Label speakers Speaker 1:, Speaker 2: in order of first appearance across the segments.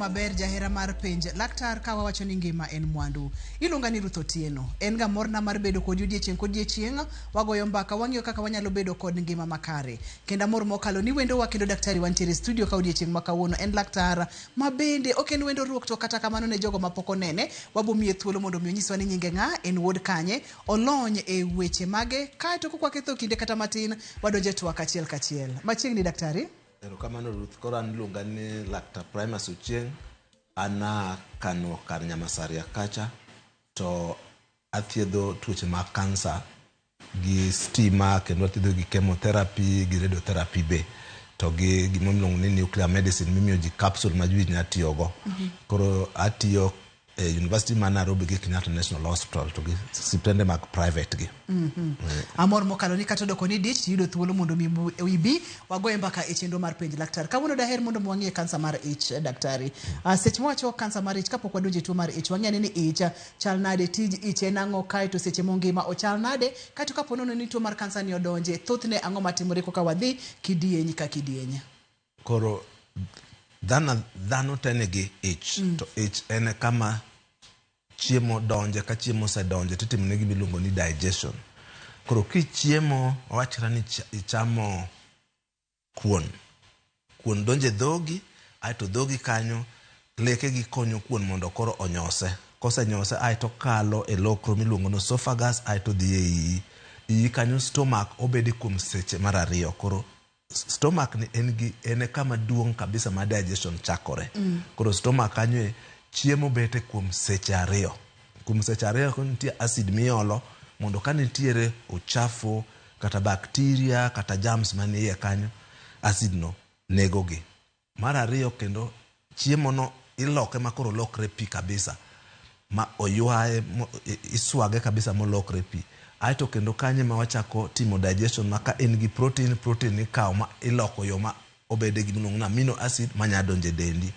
Speaker 1: maber jahera mar penj laktar ka wawacho ni ngima en mwandu. Iluonga ni Ruth Otieno. En ga morna mar bedo kodi odiechieng' kodiechieng', wagoyo mbaka wang'iyo kaka wanyalo bedo kod ngima makare. Kendo amor mokalo ni wendowa kendo daktari wantiere e studio ka odiechieng' ma kawuono en laktar ma bende ok en wendo ruok to kata kamano ne jogo mapok onene wabo miye thuolo mondo mi onyiswa ni nyinge ng'a, en wuod kanye, olony e weche mage kaeto kok waketho kinde kata matin wadonjo e twak achiel kachiel. Machiegni daktari.
Speaker 2: Erokamano Ruth, koro an iluonga ni Laktar Primus Ochieng', an a Kano kar Nyamasaria kacha to athiedho tuoche mag kansa gi stima kendo athiedho gi chemotherapy gi radiotherapy be to gi gima iluongo ni nuclear medicine mimiyo ji capsule ma ji nya tiyogo. Koro atiyo e University ma Nairobi gi Kenyatta National Hospital to gi siptende mag private gi.
Speaker 1: Amor mokalo ni kata odoko ni dich tiyudo thuolo mondo mi ibi wagoye mbaka e chenro mar penj laktar. Kawuono daher mondo mi wang'iye kansa mar ich daktari. Seche mwawacho kansa mar ich kapok wadonjo e tuo mar ich wang'e ane ni ich chal nade, tij ich en ang'o, kaeto seche mongima ochal nade, kaeto kapo nono ni tuo mar kansa ni odonje, thothne ang'o matimore koka wadhi kidieny ka kidieny.
Speaker 2: Koro dhano, dhano te nigi ich to ich en kama chiemo donje ka chiemo osedonje titimo ne gima iluongo ni digestion. Koro kichiemo wawach kata ni ichamo kuon, kuon donjo e dhogi aeto dhogi kanyo lekegi konyo kuon mondo koro onyose. Kosenyose aeto okalo e lokro miluongo ni esophagus aeto odhi e iyi. Iyi kanyo stomach obede kuom seche mar ariyo. Koro stomach ni en gi en e kama duong' kabisa ma digestion chakore. Koro stomach kanyo e chiemo bete kuom seche ariyo. Kuom seche ariyo ko nitie acid miolo mondo ka nitiere uchafu kata bacteria kata germs man iye kanyo acid no nego gi. Mar ariyo kendo chiemo no iloke ma koro olokre pi kabisa ma oywaye iswage kabisa molokre pi. Aeto kendo kanyo ema wachako timo digestion ma ka en gi protein, protein ikawo ma iloko yo ma obede gima iluongo ni amino acid manya donjo e dendi.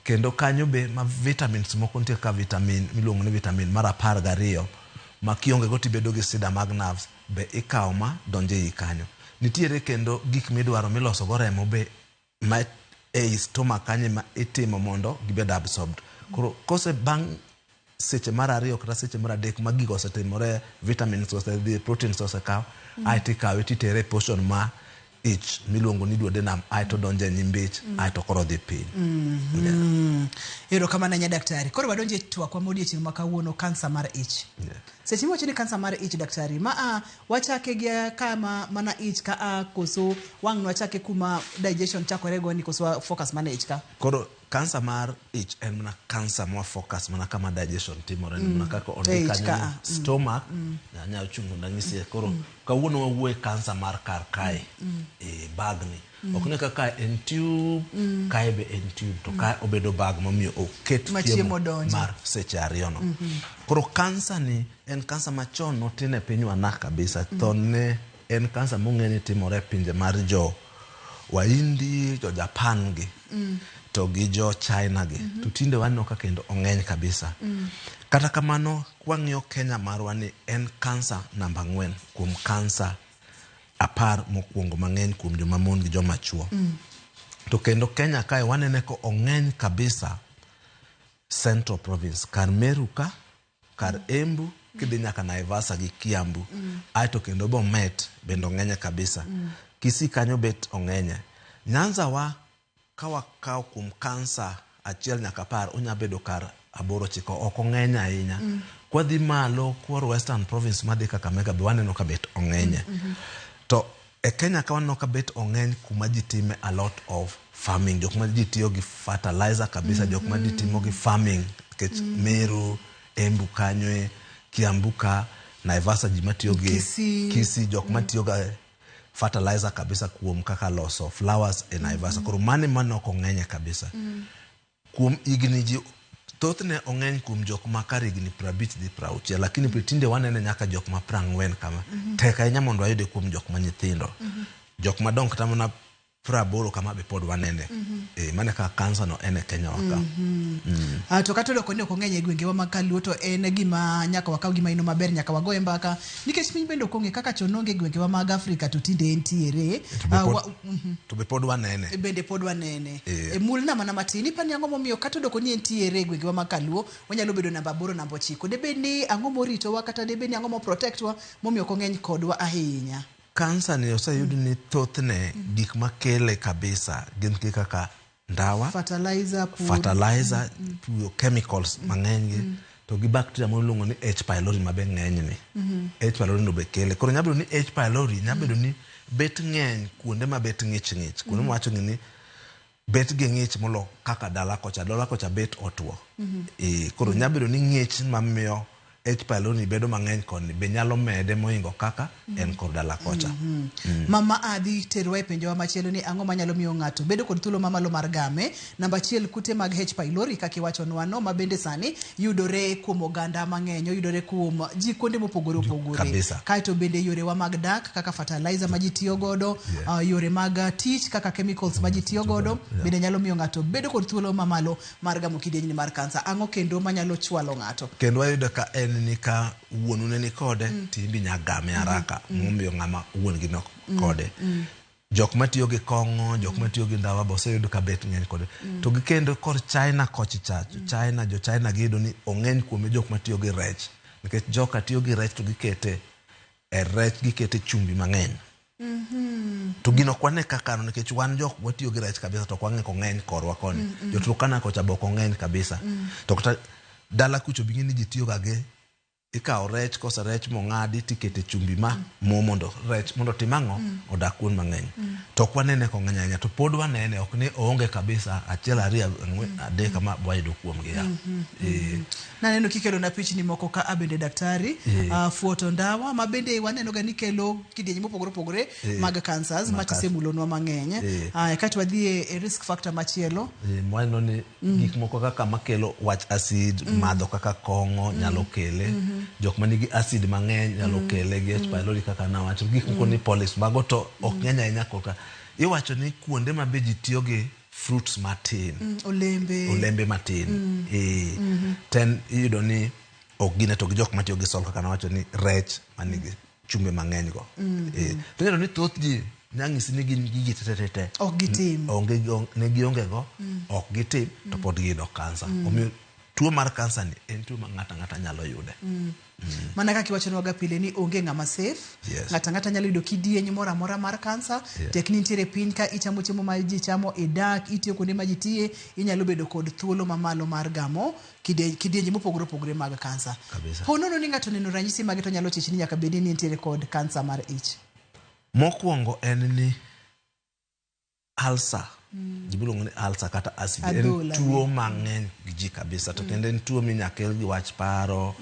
Speaker 2: Kendo kanyo be ma vitamins moko nitie kaka vitamin miluongo ni vitamin mar apar gariyo ma kionge go tibedo gi sida mag nerves be ikawo ma donjo ei kanyo. Nitiere kendo gik midwaro miloso go remo be ma ei stomach kanyo ema itimo mondo gibed absorbed. Koro kose bang' seche mar ariyo kata seche mar adek ma gigo osetimore, vitamins osedhi, proteins osekaw, aeto ikawe titere e portion ma ich miluongo ni duodenum aeto donjo e nyimbi ich aeto koro dhi piny. Yeah.
Speaker 1: Erokamano ahinya daktari. Koro wadonjo e twakwa ma odiechieng' ma kawuono, kansa mar ich.
Speaker 2: Yeah.
Speaker 1: Seche miwacho ni kansa mar ich daktari, ma a wachake gi kama mana ich ka a koso wang' nwachake kuma digestion chakore go ni koso wa focus mana e ich ka?
Speaker 2: Koro kansa mar ich en mana kansa mwa focus mana kama digestion timore mm. mana kaka ondik
Speaker 1: E ich
Speaker 2: kanyo
Speaker 1: ka
Speaker 2: ni
Speaker 1: a,
Speaker 2: stomach anyalo chungo nanyisi koro kawuono wawuoye kansa mar kar kae e bag ni ok ni kaka en tube kae be en tube to kae obedo bag momiyo oket
Speaker 1: Ma chiemo donjo.
Speaker 2: mar seche ariyo no koro kansa ni en kansa machon notin e pinywa na kabisa to ne en kansa mong'e ni timore e pinje mar jo Wahindi, jo Japan gi to gi jo China gi to tinde waneno ka kendo ong'eny kabisa. Kata kamano kwang'iyo Kenya marwa ni en kansa namba ang'wen kuom kansa apar mokwongo mang'eny kuom joma mon gi joma chuo. To kendo Kenya kae wanene ko ong'eny kabisa Central Province kar Meru ka kar Embu kidhi nyaka Naivasha gi Kiambu aeto kendo Bomet bende ong'enye kabisa Kisii kanyo bet ong'enye Nyanza wa ka wakawo kuom kansa achiel nyaka apar onya bedo kar aboro ochiko ok ong'eny ahinya kwadhi malo kor Western Province madhi Kakamega be waneno ka bet ong'enye to e Kenya ka waneno ka bet ong'eny kuma ji time a lot of farming jok ma ji tiyo gi fertilizer kabisa jok ma ji timo gi farming nikech Meru, Embu kanyo e, Kiambu ka, Naivasha ji matiyo gi
Speaker 1: Kisii.
Speaker 2: Kisii jok matiyo ga fertilizer kabisa kuom kaka loso flowers e Naivasha koro mano ema ne ok ong'enye kabisa kuom higni ji thothne ong'eny kuom jok ma kar higni 50 dhi 60 lakini tinde wanene nyaka jok ma 40 kama tek ahinya mondo wayude kuom jok ma nyithindo jok madongo kata mana 80 kama be pod wanene. Mano e kaka kansa no en e Kenya wa ka.
Speaker 1: To kata odoko ni ok ong'eny e gwengewa mag kaluo to en gima nyaka wakaw gima ino maber nyaka wagoye mbaka nikech piny bende ok ong'e kaka chon noonge e gwengewa mag Afrika to tinde entiere.
Speaker 2: To be pod, to be pod wanene.
Speaker 1: Bende pod wanene. E mulna mana matin ipani ang'o momiyo kata odoko ni entiere e gwengewa mag kaluo wanyalo bedo namba 8 namba 9 debed ni ang'o moritowa kata debed ni ang'o mo protect wa momiyo ok ong'eny kodwa ahinya.
Speaker 2: Kansa ni oseyud ni thothne gik makele kabisa gin kaka ndawa,
Speaker 1: fertilizer, pur,
Speaker 2: fertilizer, pur, chemicals mang'eny gi to gi bacteria moro iluongo ni H pylori ma be ng'eny ni. H pylori no be kele. Koro nyalo bedo ni H pylori nyalo bedo ni bet ng'eny kuonde ma bet ng'ich ng'ich. Kuonde ma wacho ni bet gi ng'ich molo kaka dala kocha. Dala kocha bet otwo. Koro nyalo bedo ni ng'ich mamiyo H pylori bedo mang'eny koni be nyalo mede mohingo kaka en kor dala kocha.
Speaker 1: Mama adhi terwa e penjowa machielo ni ang'o manyalo miyo ng'ato bedo kod thuolo mamalo mar game. Namba 1 kute mag H pylori kaka iwachonwa no ma bende sani yudore kuom oganda mang'eny, oyudore kuom ji kuonde mopogore opogore. Kaeto bende yorewa mag dak kaka fertilizer ma ji tiyo godo, yore mag tich kaka chemicals ma ji tiyo godo bende nyalo miyo ng'ato bedo kod thuolo mamalo mar gamo kidieny mar kansa. Ang'o kendo manyalo chwalo ng'ato?
Speaker 2: Kendo wayudo ka en ni ka wuonu ne ni kode to in be inya game haraka momiyo ng'ama wuon gi nok kode. Jok matiyo gi kong'o, jok matiyo gi ndawa be oseyud ka bet ng'eny kode. To gi kendo kor China kocha cha, China, jo China giyudo ni ong'eny kuome jok matiyo gi rech. Nikech joka tiyo gi rech to gikete e rech gikete chumbi mang'eny. To gino ok wane kaka no nikech wan jok watiyo gi rech kabisa to ok wang'e kong'eny korwa koni. Jo Turkana kocha be ok ong'eny kabisa. To kata dala kucho be ing'e ni ji tiyo ga gi ikawo rech kose rech mong'adi tikete chumbi ma mo mondo rech mondo otim ang'o odak kuon mang'eny. To ok wanene kong'eny ahinya to pod wanene ok ni oonge kabisa 1 2 4 3 kama wayudo kuomgi ya.
Speaker 1: Naneno kikelo na pichni moko ka abende daktari, fuoto ndawa ma bende waneno ga ni kelo kidienje mopogore opogore mag cancers ma tisemulonwa mang'eny. Kaeto wadhi e risk factor machielo.
Speaker 2: Mwaneno ni gik moko kaka makelo wach acid, madho kaka kong'o nyalo kele. Jok manigi acid mang'eny nyalo kele gi H pylori kaka nawacho. Gik moko ni polyps mago to ok ng'eny ahinya korka. Iwacho ni kuonde ma be ji tiyo gi fruits matin, olembe matin, ten iyudo ni ok gine to gi jok matiyo gi salt kaka nawacho ni rech manigi chumbe mang'eny go. To iyudo ni thoth ji nyang'isi ni gin gigi te
Speaker 1: ok gitim,
Speaker 2: onge ne gionge go, ok gitim to pod giyudo kansa. Omiyo tuo mar kansa ni en tuo ma ng'ato ang'ata nyalo yude.
Speaker 1: Mana kaka iwachonwa ga pile ni onge ng'ama safe. Ng'ato ang'ata nyalo yudo kidieny moro amora mar kansa. Tek ni nitiere piny ka ichamo chiemo ma ji chamo, idak, itiyo kuonde ma ji tiye, inyalo bedo kod thuolo mamalo mar gamo kidienje mopogore opogore mag kansa. Po nono ni ng'ato oneno ranyisi mage to nyalo chich ni nyaka bed ni nitiere kod kansa mar ich.
Speaker 2: Mokwongo en ni ulcer. Ji miluongo ni ulcer kata acid. En tuo mang'eny gi ji kabisa. To kendo en tuo minya kel gi wach paro,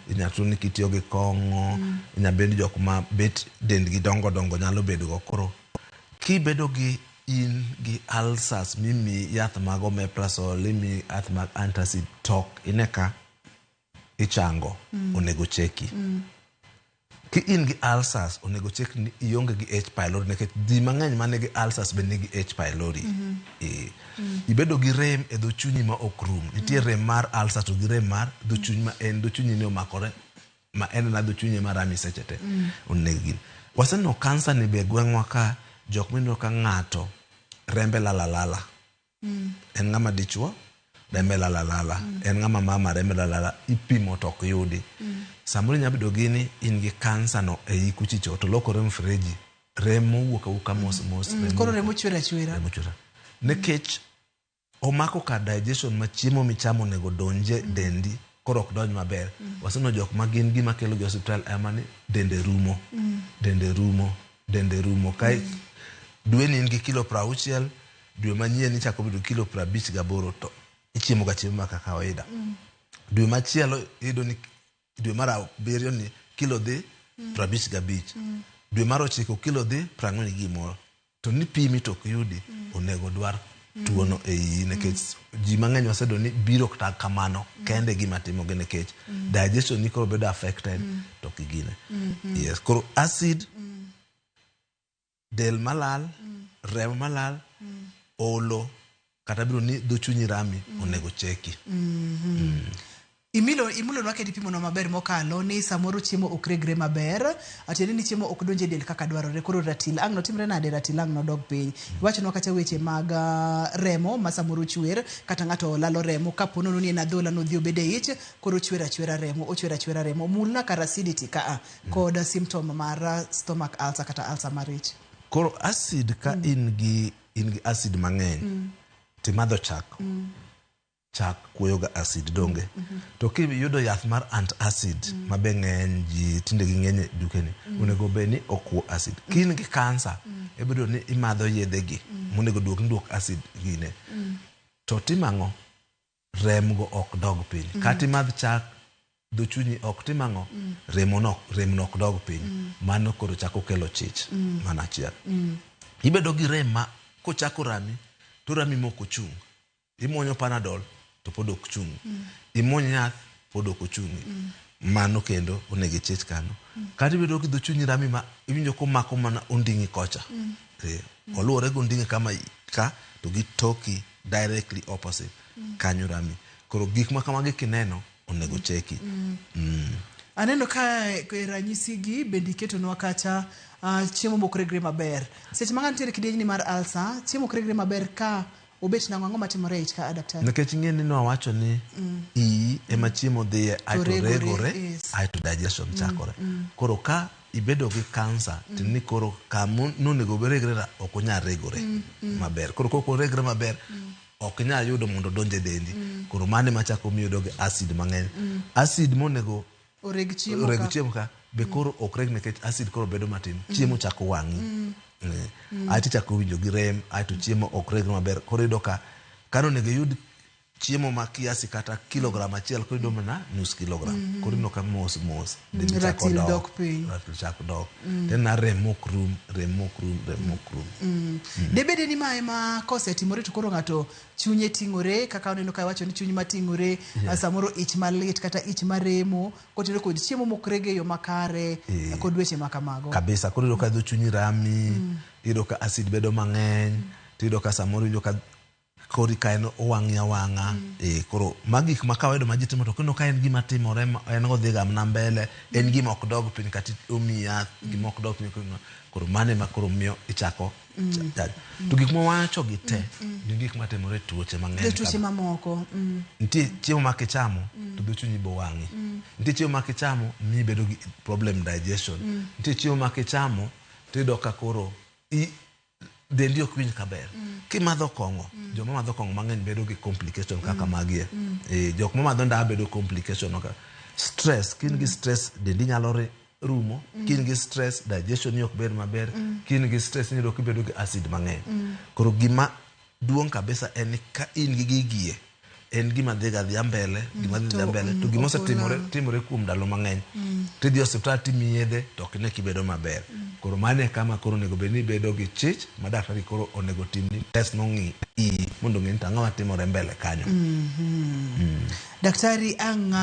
Speaker 2: inya tuo ni kitiyo gi kong'o, inya bed jok ma bet dendgi dongo dongo nyalo bedo go. Koro kibedo gi in gi ulcers mimi yath mag omeprazole, imi yath mag antacid, tok ine ka ichango, onego cheki. Ki in gi ulcers onego chek ni ionge gi H pylori nikech ji mang'eny manigi ulcers be nigi H pylori. Ibedo gi rem e dho chunyi ma ok rum. Nitie rem mar ulcer to gi rem mar dho chuny ma en dho chunyi ni omakore ma en na dho chunyi ma rami seche te. Onego gin. Waseneno kansa ni be gweng'wa ka jok mineno ka ng'ato rembe lala lala. En ng'ama dichuo rembe lala lala. En ng'ama mama rembe lala lala. Ipimo to ok yudi. Samoro inyalo bedo gi ni in gi kansa no e i kuchicho to lokore mfereji. Remo wuok awuoka mos mos.
Speaker 1: Koro remo chwer achwera.
Speaker 2: Remo chwer. Nikech omako kar digestion ma chiemo michamo onego donje dendi koro ok donj maber. Waseneno jok ma gin gima kelo gi osiptal ema ni dende rumo. Dende rumo. Dende rumo. Kae dwe ni in gi kilo 60, dwe manyien ichako bedo kilo 58 to ichiemo ga chiemo ma kaka kawaida. Dwe machielo iyudo ni dwe mar 7 ni kilo dhi 55. Dwe mar 9 kilo dhi 40 gimoro. To ni pimi to ok yudi, onego dwar tuono e iyi nikech ji mang'eny wasedo ni biro kata kamano kende gima timogi nikech digestion ni koro bedo affected to ok gine. Yes, koro acid, del malal, Remo malal, olo, kata biro ni dho chunyi rami, onego cheki.
Speaker 1: Imilo imulonwa kendo ipimonwa maber mokalo ni samoro chiemo ok regre maber, tiende ni chiemo ok donj e del kaka dwarore. Koro ratil ang' notimre nade? Ratil ang' nodog piny. Iwachonwa kata weche mag remo ma samoro chwer, kata ng'ato lalo remo kapo nono ni en adhola nodhi obedo e ich, koro ochwer achwera remo, ochwer achwera remo. Mulna kar acidity kaa kod symptom mar stomach ulcer kata ulcer mar ich.
Speaker 2: Koro acid ka in gi acid mang'eny, timadho chak, chak kuoyo ga acid donge. To kiyudo yath mar antacid ma be ng'eny ji tinde ging'eny e dukeni, onego bed ni okuo acid. Ka in gi kansa, ibiro ni imadho yedhe gi monego duok duok acid gine. To timo ang'o? Remgo ok dog piny. Kata imadh chak, dho chunyi ok tim ang'o? Remo no, rem no ok dog piny. Mano koro chako kelo chich. Mano achiel. Ibedo gi rem ma kochako rami, to rami mok ochung'. Imuonyo Panadol to pod ok chung'. Imuony yath pod ok ochung'. Mano kendo onego ichich kanyo. Kata ibedo gi dho chunyi rami ma iwinjo komako mana onding'i kocha. Oluwore gi onding'i kama ka to gi toki directly opposite kanyo rami. Koro gik ma kamagi kineno onego cheki.
Speaker 1: Aneno ka e ranyisi gi bende iketonwa kata chiemo mok regre maber. Seche ma ng'ato nitiere kidieny ni mar ulcer, chiemo ok regre maber ka obet nang'o, ang'o matimore e ich ka, daktari?
Speaker 2: Nikech ing'e ni nwawacho ni iyi ema chiemo dhiye aeto
Speaker 1: regore,
Speaker 2: regore aeto digestion chakore. Koro ka ibedo gi kansa to ni koro kama nonego regre ra ok onyal regore maber. Koro kok oregre maber ok inyal yudo mondo odonj e dendi. Koro mano ema chako miyo iyudo gi acid mang'eny. Acid monego
Speaker 1: oreg chiemo
Speaker 2: reg
Speaker 1: ka.
Speaker 2: Chiemo ka be koro ok reg nikech acid koro bedo matin, chiemo chako wang'i. Aeto ichako winjo gi rem, aeto chiemo ok regre maber. Koro iyudo ka kane onego iyud chiemo ma kiasi kata kilogram 1, koro iyudo mana nus kilogram. Koro ineno ka mos mos dendi chako
Speaker 1: Ratil
Speaker 2: dok,
Speaker 1: dok piny.
Speaker 2: Ratil chako dok. Tena rem ok rum, rem ok rum, rem ok rum.
Speaker 1: Debede ni mae ma kosetimore to koro ng'ato chunye ting'ore kaka oneno ka iwacho ni chuny mating'ore, samoro ich malit kata ich maremo kotenore kod chiemo mok rege e yo makare kod weche ma kamago.
Speaker 2: Kabisa. Koro iyudo ka dho chunyi rami, iyudo ka acid bedo mang'eny, tiyudo ka samoro iwinjo ka kori ka en owang'i awang'a. Koro magi gik ma kawaida ma ji timo, to kineno ka en gima timore en odhi ga mana mbele, en gima ok dog piny kata omiyi yath, gima ok dog piny. Koro mano ema koro miyo ichako to gik mwawacho gi te gin gik matimore e tuoche mang'eny.
Speaker 1: E tuoche mamoko.
Speaker 2: Nitie chiemo ma kichamo to dho chunyi bo wang'i. Nitie chiemo ma kichamo miyi bedo gi problem digestion. Nitie chiemo ma kichamo to iyudo ka koro dendi ok winj kaber. Kimadho kong'o, joma madho kong'o mang'eny bedo gi complication kaka magie. Jok mamadho ndawa bedo complication ka. Stress, ka in gi stress dendi nyalo rumo. Ka in gi stress digestion ni ok bed maber. Ka in gi stress iyudo kibedo gi acid mang'eny. Koro gima duong' kabisa en ni ka in gi gigie, en gima dhi ga dhiya mbele, gima dhi dhiya mbele, to gima
Speaker 1: ok
Speaker 2: osetimore
Speaker 1: olal.
Speaker 2: Timore kuom ndalo mang'eny. Tidhi e osiptal timiyi yedhe to ok ine kibedo maber. Koro mano e kama koro onego bed ni ibedo gi chich ma daktari koro onego timni test mong'i iyi mondo ong'e ni to ang'o matimore mbele kanyo.
Speaker 1: Daktari, ang'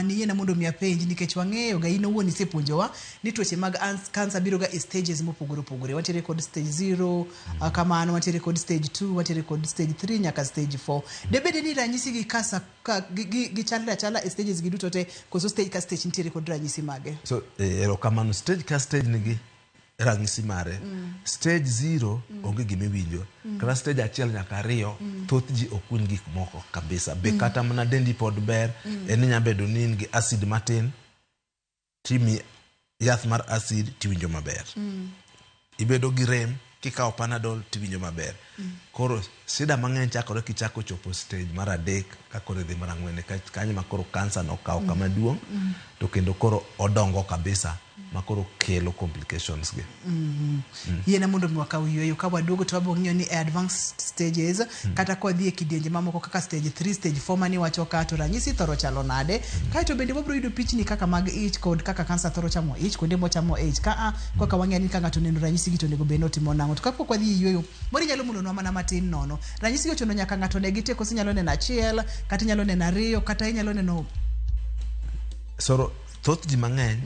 Speaker 1: niyiena mondo mi apenj nikech wang'eyo ga in owuon isepuonjowa ni tuoche mag cancer biro ga e stages mopogore opogore. Wantiere kod stage 0, kamano wantiere kod stage 2, wantiere kod stage 3 nyaka stage 4. Debede ni ranyisi gi kasa ka, gi chalre achala e stages gi duto te, koso stage ka stage nitiere kod ranyisi mage?
Speaker 2: So erokamano. Stage ka stage nigi ranyisi mare. Stage 0 onge gima iwinjo. Kata stage 1 nyaka 2, thoth ji ok winj gik moko kabisa. Be kata mana dendi pod ber, en inya bedo ni in gi acid matin, timi yath mar acid tiwinjo maber. Ibedo gi rem, kikawo Panadol tiwinjo maber. Koro shida mang'eny chakore kichako chopo stage mar 3 ka koro idhi mar 4, kanyo ma koro kansa no okawo kama duong', to kendo koro odongo kabisa ma koro kelo complications gi.
Speaker 1: Yiena mondo mi wakaw yueyo, ka waduogo to wabiro ng'iyo ni e advanced stages kata ka wadhi e kidienje mamoko kaka stage 3, stage 4 mani wacho ka to ranyisi thoro chalo nade. Kaeto bende wabiro yudo pichni kaka mag ich kod kaka kansa thoro chamo ich, kuonde mochamo ich ka a kaka wang'eyo ni ka ng'ato oneno ranyisi gi to onego bed ni otimo nang'o. To kapok wadhi e yueyo, moro inyalo mulonwa mana matin nono. Ranyisi gi ochuno nyaka ng'ato negi te, koso inyalo neno 1, kata inyalo neno 2, kata inyalo neno
Speaker 2: Soro thoth ji mang'eny.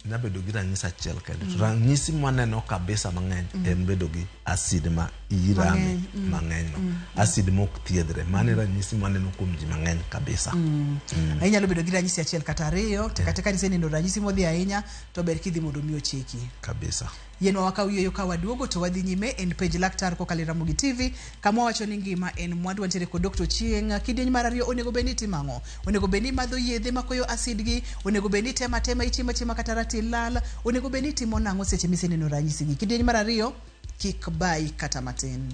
Speaker 2: Inya bedo gi ranyisi achiel kende. To ranyisi mwaneno kabisa mang'eny en bedo gi acid ma iyi rami mang'eny no. Acid mok thiedhre. Mano e ranyisi mwaneno kuom ji mang'eny kabisa.
Speaker 1: Inyalo bedo gi ranyisi achiel kata ariyo, to kata ka iseneno ranyisi modhi ahinya, to ber kidhi mondo mi ocheki.
Speaker 2: Kabisa.
Speaker 1: Yienwa wakaw yueyo ka waduogo to wadhi nyime en penj laktar kokalo e Ramogi TV kama wawacho ni ngima en mwandu. Wantiere kod Dr. Ochieng'. Kidieny mar ariyo onego bed ni itimo ang'o? Onego bed ni imadho yedhe makoyo acid gi? Onego bed ni itemo atema ichiemo achiema kata ratil lal? Onego bed ni itimo nang'o seche miseneno ranyisi gi? Kidieny mar ariyo kik bayi kata matin.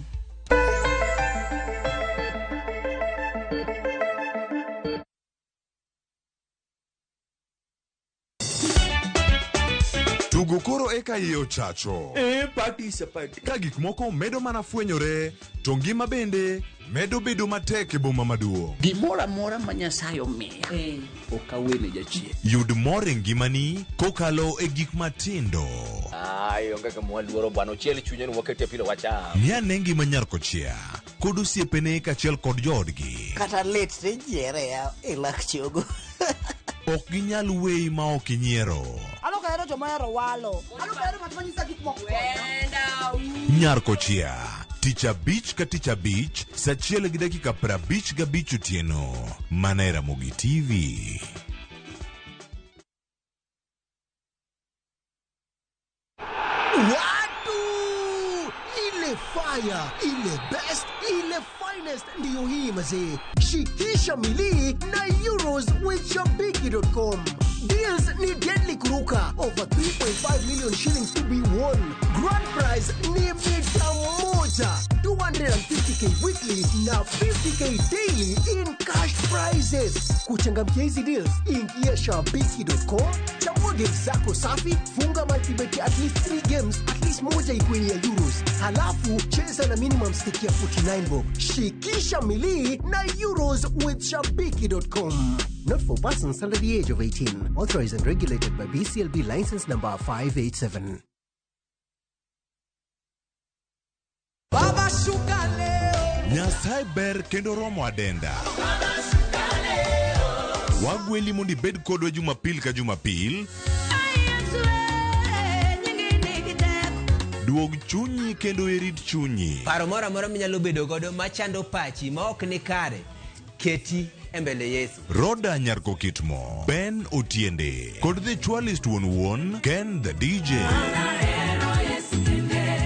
Speaker 3: Tugo koro eka iye ochacho.
Speaker 4: Eh, party is a party.
Speaker 3: Ka gik moko medo mana fwenyore, to ngima bende medo bedo matek e boma maduong'.
Speaker 5: Gimoro amora ma Nyasaye omiya ok awene jachien.
Speaker 3: Yud mor e ngimani kokalo e gik matindo.
Speaker 6: Ai, onge gima waluoro bwana, ochiel chunye ni wakete pilo wacham.
Speaker 3: Ng'i ane ngima nyar kochia kod osiepene kaachiel kod joodgi.
Speaker 7: Kata lit to ijiere ya e lak chogo.
Speaker 3: Ok ginyal weyi ma ok inyiero.
Speaker 8: An ok ahero joma ohero walo. An ok ahero ng'at ma nyisa gik moko.
Speaker 3: Nyar kochia tich abich ka tich abich saa achiel gi dakika 55 otieno mana e Ramogi TV.
Speaker 9: Watu ile fire ile best ile finest ndiyo hii mazee. Shikisha milii na Euros with Shabiki.com. Deals ni deadly kuruka over 3.5 million shillings to be won. Grand prize ni mita moja 250k weekly na 50k daily in cash prizes. Kuchangamkia hizi deals, ingia shabiki.com, chagua games zako safi, funga multibet at least 3 games, at least moja ikuwe ni ya Euros, halafu cheza na minimum stake ya 49 bob. Shikisha milii na Euros with shabiki.com. Not for persons under the age of 18. Authorized and regulated by BCLB license number 587.
Speaker 1: Baba shuka leo.
Speaker 3: Nyasaye ber kendo romo adenda. Wagweli mondo ibed kodwa Jumapil ka Jumapil. Duog chunyi kendo irit chunyi.
Speaker 10: Paro moro amora minyalo bedo godo machando pachi ma ok ni kare, keti e mbele Yesu.
Speaker 3: Roda Nyarkokitmo, Ben Otiende, kod The Chwalist wuon wuon, Ken the DJ.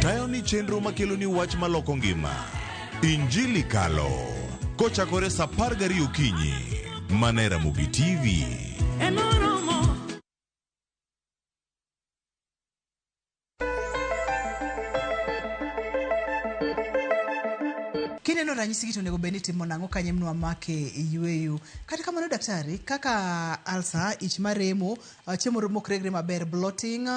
Speaker 3: Tayo ni chenro makelo ni wach maloko ngima. Injili kalo. Kochakore saa 12 okinyi. Mana e Ramogi TV.
Speaker 1: Kineno ranyisi gi to onego bed ni itimo nang'o kanye mnwa make yueyo. Kata kamano daktari, kaka ulcer, ich maremo, chiemo mok regre maber, bloating,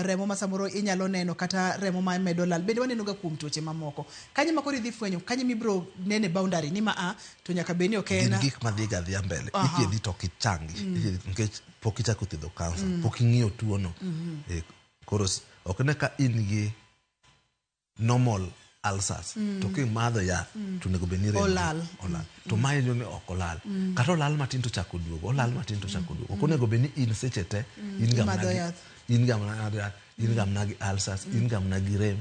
Speaker 1: remo ma samoro inyalo neno kata remo ma medo lal. Bende waneno ga kuom tuoche mamoko. Kanye ma koro idhi fwenyo, kanye mibro nene boundary ni ma a to nyaka bed ni ok en
Speaker 2: Gin gik madhi ga adhiya mbele. Ithiedhi to ok ichangi. Ithiedhi nikech pok ichako thiedho kansa. Pok ing'iyo tuono. Koro ok ne ka in gi normal ulcers to kimadho yath to onego bed ni rem
Speaker 1: Olal.
Speaker 2: olal. To ma iyudo ni ok olal. Kata olal matin to chako duogo, olal matin to chako duogo. Ok onego bed ni in seche te in ga mana
Speaker 1: Imadho
Speaker 2: gi
Speaker 1: yath.
Speaker 2: in ga mana gi yath, in ga mana gi ulcers, in ga mana gi rem.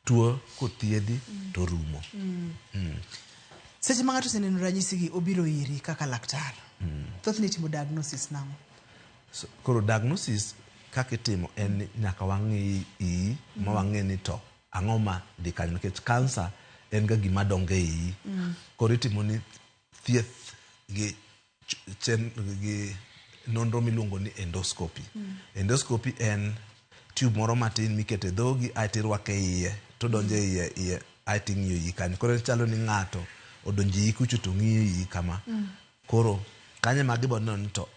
Speaker 2: Tuo kothiedhi to rumo.
Speaker 1: Seche ma ng'ato oseneno ranyisi gi obiro iri kaka laktar. Thothne itimo diagnosis nang'o?
Speaker 2: So, koro diagnosis kaka itimo en ni nyaka wang'i iyi ma wang'e ni to ang'o ma dhi kanyo nikech kansa en ga gima dongo e iyi. Koro itimo ni thieth gi gi nonro miluongo ni endoscopy. Endoscopy en tube moro matin miketo e dhogi aeto irwake e iye to donjo e iye iye aeto ing'iyo iyi kanyo. Koro chalo ni ng'ato odonjo iyi kucho to ng'iyo iyi kama. Koro kanyo ema gibo neno ni to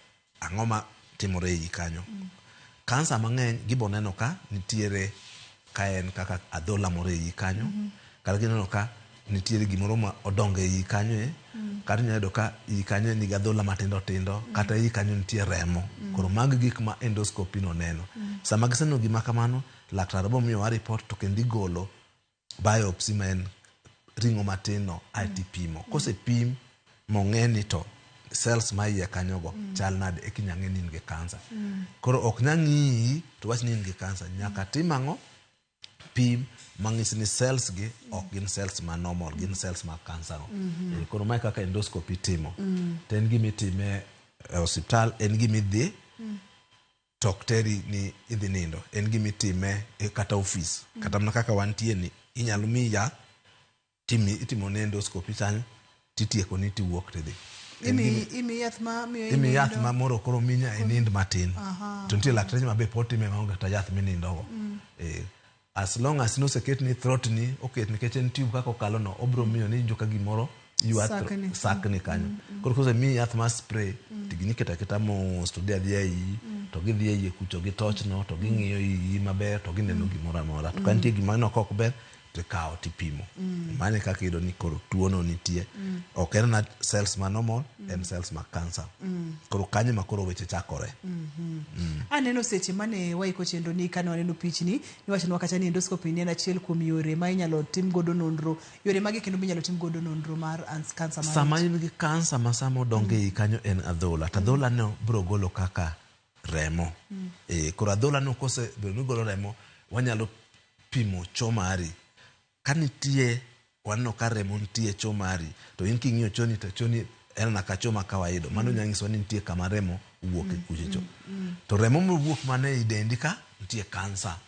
Speaker 2: ang'o ma timore e iyi kanyo. Kansa mang'eny gibo neno ka nitiere ka en kaka adhola moro e iyi kanyo. Kata gineno ka nitiere gimoro ma odongo e iyi kanyo e. Kata inyalo yudo ka iyi kanyo nigi adhola matindo tindo. Kata iyi kanyo nitie remo. Koro mago gik ma endoscopy no neno. Sama giseneno gima kamano, laktar bo miyowa report to kendo igolo biopsy ma en ring'o matin no aeto ipimo. Kosepim mong'e ni to cells ma iye kanyogo chal nade eka inya ng'e ni in gi kansa. Koro ok nya ng'iyi to wach ni in gi kansa. Nyaka tim ang'o? Pim mang'isi ni cells gi ok gin cells ma normal, gin cells mag kansa go. Koro mae kaka endoscopy itimo. To en gima itime e osiptal, en gima idhi to ok teri ni idhi nindo. En gima itime e kata ofis. Kata mana kaka wantie ni, inyalo miyi yath, timi itimo ne endoscopy kanyo, titieko ni tiwuok tidhi. En
Speaker 1: Imi imi yath ma miyo
Speaker 2: imi yath
Speaker 1: inindo.
Speaker 2: ma moro koro minya inind matin. To nitie lakteche ma be pod time maonge kata yath minindogo. As long as noseketni throat ni oket nikech en tube kaka okalo no obiro miyo ni iwinjo ka gimoro ywa
Speaker 1: Sakni.
Speaker 2: sakni kanyo. Koro kosemiyi yath mar spray to gini iketo aketa mos to dhi adhiya e iyi to gidhi e iye kucho gi torch no to ging'iyo iyi maber to gineno gimoro amora. To ka nitie gima ineno ka ok ber to ikawo tipimo. Mano e kaka iyudo ni koro tuo no nitie. Ok en na cells ma normal, en cells mag cancer. Koro kanyo ema koro weche chakore.
Speaker 1: Aneno seche mane waiko chenro ni kane waneno pichni, niwachonwa kacha ni endoscopy ni en achiel kuom yore ma inyalo tim godo nonro. Yore mage kendo minyalo tim godo nonro mar cancer mar
Speaker 2: Sama
Speaker 1: ich?
Speaker 2: in gi kansa ma sama odongo e iyi kanyo en adhola, to adhola no biro golo kaka remo. Koro adhola no kosebedo ni golo remo, wanyalo pimo cho mari. Ka nitie, waneno ka remo nitie e cho mari, to in king'iyo choni to choni en mana ka cho ma kawaida. Mano nyalo nyisowa ni nitie kama remo wuok e kucho cho. To remo mowuok mana ei dendi ka, nitie kansa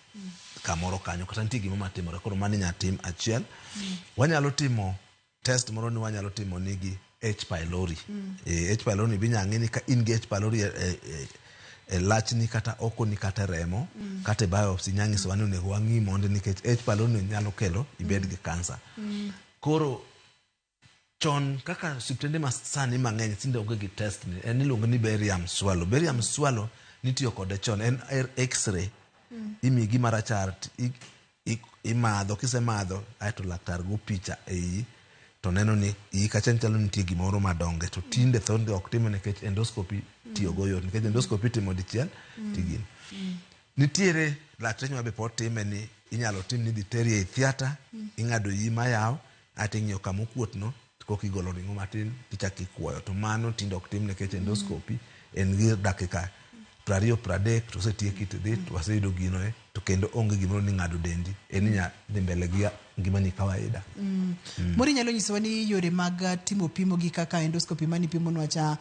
Speaker 2: kamoro kanyo, kata nitie gima matimore. Koro mano inyalo tim achiel. Wanyalo timo test moro ni wanyalo timo nigi H pylori. H pylori be inyalo ng'e ni ka in gi H pylori e lachni kata okoni kata e remo, kata e biopsy nyalo nyisowa ni onego wang'i mondi nikech H pylori ni nyalo kelo ibed gi kansa. Koro chon kaka osiptende ma sani mang'eny tinde onge gi test ni, en iluongo ni barium swallow. Barium swallow nitiyo kode chon, en x-ray. Imiyi gima rachar imadho, kisemadho aeto laktar go picha e iyi to neno ni iyi kacha chalo nitie gimoro madonge. To tinde thothne ok time nikech endoscopy tiyo go yot, nikech endoscopy itimo dichiel tigin. Nitiere lakteche ma be pod time ni inyalo tim ni dhi teri ei theatre, ing'ado iyi mayaw, aeto ing'iyo kama okuot no, koka igolo ring'o matin tichako ikuoyo. To mano tinde ok tim nikech endoscopy en gi dakika 20 30 to osetieki tidhi to waseyudo gino e, to kendo onge gimoro ni ng'ado dendi, en inya dhi mbele gi ngimani kawaida.
Speaker 1: Moro inyalo nyisowa ni yore mag timo pimo gi kaka endoscopy mane ipimonwa cha,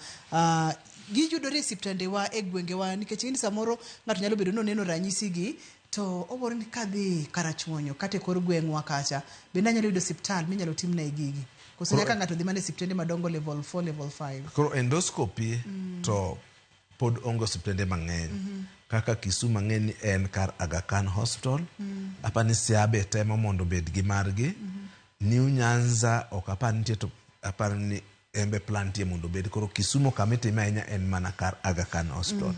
Speaker 1: giyudore e osiptandewa e gwengewa, nikech ing'eni samoro ng'ato nyalo bedo ni oneno ranyisi gi to owuoro ni kadhi Karachuonyo kata e kor gweng'wa kacha bende anyalo yudo osiptal minyalo timne gigi, koso nyaka ng'ato dhi mana e osiptende madongo level 4 level 5?
Speaker 2: Koro endoscopy to pod onge osiptende mang'eny. Kaka Kisumu ang'e ni en kar Aga Khan Hospital. Apani Siaya be temo mondo obed gi margi. New Nyanza ok apar nitie, to aparo ni en be plan nitie mondo obed. Koro Kisumu kama itime ahinya en mana kar Aga Khan Hospital.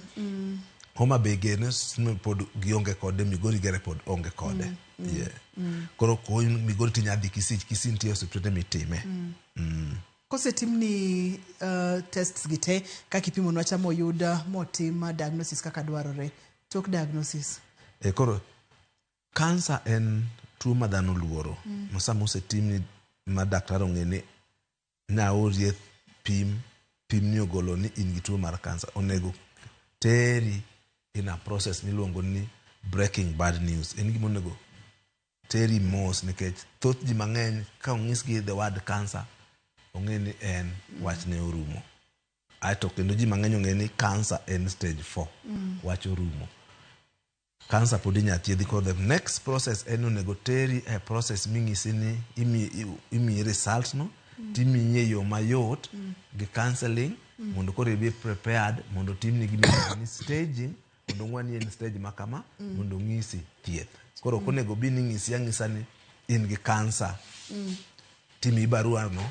Speaker 2: Homa Bay gene pod gionge kode, Migori gere pod onge kode. Yeah. Koro ko Migori tinya dhi Kisii, Kisii nitie osiptende mitime.
Speaker 1: Kosetimni tests gi te kaka ipimonwa cha moyud motim diagnosis kaka dwarore, tok diagnosis?
Speaker 2: Koro kansa en tuo ma dhano luoro. Ma sama osetimni ma daktari ong'e ni naorie pim, pim ni ogolo ni in gi tuo mar kansa, onego teri in a process miluongo ni breaking bad news. En gima onego teri mos nikech thoth ji mang'eny ka onyisgi the word cancer, ong'e ni en wachne orumo. Aeto kendo ji mang'eny ong'e ni cancer en stage 4, wach orumo. Cancer pod inyalo thiedhi. Koro the next process en onego teri e process ming'isi ni imiyi result no, timiyi e yo mayot gi counseling mondo koro ibe prepared mondo timni gima iluongo ni staging, mondo ong'wa ni en stage ma kama, mondo ong'isi thieth. Koro ok onego bi ni ng'isi ang'isa ni in gi cancer, timiyi barua no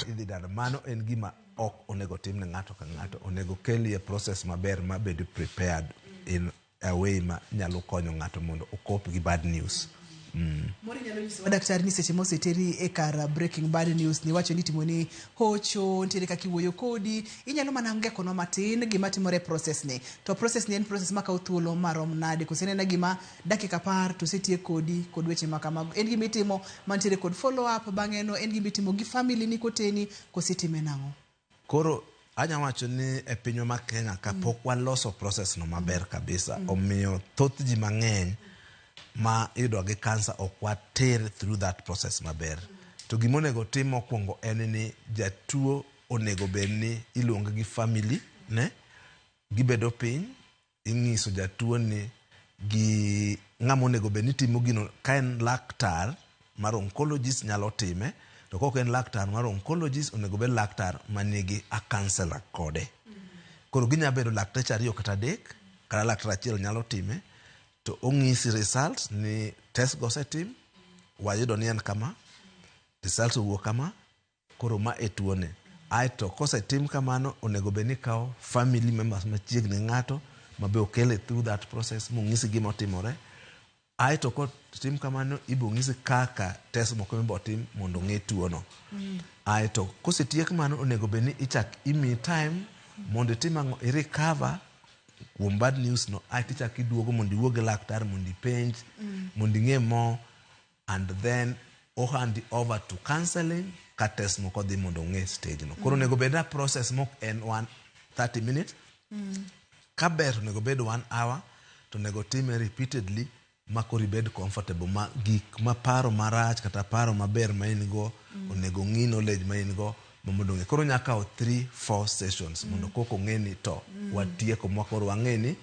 Speaker 2: idhi dala. Mano en gima ok onego tim ne ng'ato ka ng'ato. Onego keli e process maber ma bedo prepared in a way ma nyalo konyo ng'ato mondo okop gi bad news.
Speaker 1: Moro inyalo nyisowa daktari ni seche moseteri e kar breaking bad news ni wacho ni itimo ni hocho, nitiere kaka iwuoyo kodi, inyalo mana ngekonwa matin gima timore e process ni. To process ni en process makawo thuolo marom nade? Koso en ena gima dakika 10 to osetiek kodi kod weche ma kamago? En gima itimo mantiere kod follow up bang'e no, en gima itimo gi family ni koteni, koso itime nang'o?
Speaker 2: Koro anya wacho ni e pinywa ma Kenya ka pok waloso process no maber kabisa. Omiyo thoth ji mang'eny ma iyudo gi kansa ok water through that process maber. To gima onego tim mokwongo en ni jatuo onego bed ni iluonge gi family ne gibedo piny ing'iso jatuo ni gi ng'ama onego bed ni timo gino ka en laktar mar oncologist nyalo time to kok en laktar mar oncologist onego bed laktar manigi a counselor kode. Koro ginya bedo lakteche ariyo kata adek kata laktar achiel nyalo time to ong'isi results ni test go osetim wayudo ni en kama results owuok kama koro ma e tuone aeto kosetim kamano onego bed ni ikawo family members machiegni gi ng'ato mabe okele through that process mong'isi gima otimore aeto kotim kamano ibo ng'isi kaka test moko mibo tim mondo ong'e tuono aeto kosetiek mano onego bed ni ichak imiyi time mondo itim ang'o i recover kuom bad news no aeto ichak iduogo mondo iwuo gi laktar mondo ipenj mondo ing'e more and then o hand over to counseling ka test moko dhi mondo ong'e stage no koro onego bed na process mok en 30 minutes ka ber to onego bed 1 hour to onego time repeatedly ma koro ibed comfortable ma gik ma paro marach kata paro maber ma in go onego ng'i knowledge ma in go ma mondo ong'e koro nya kawo 3 4 sessions mondo koko ong'e ni to watieko ma koro wang'e ni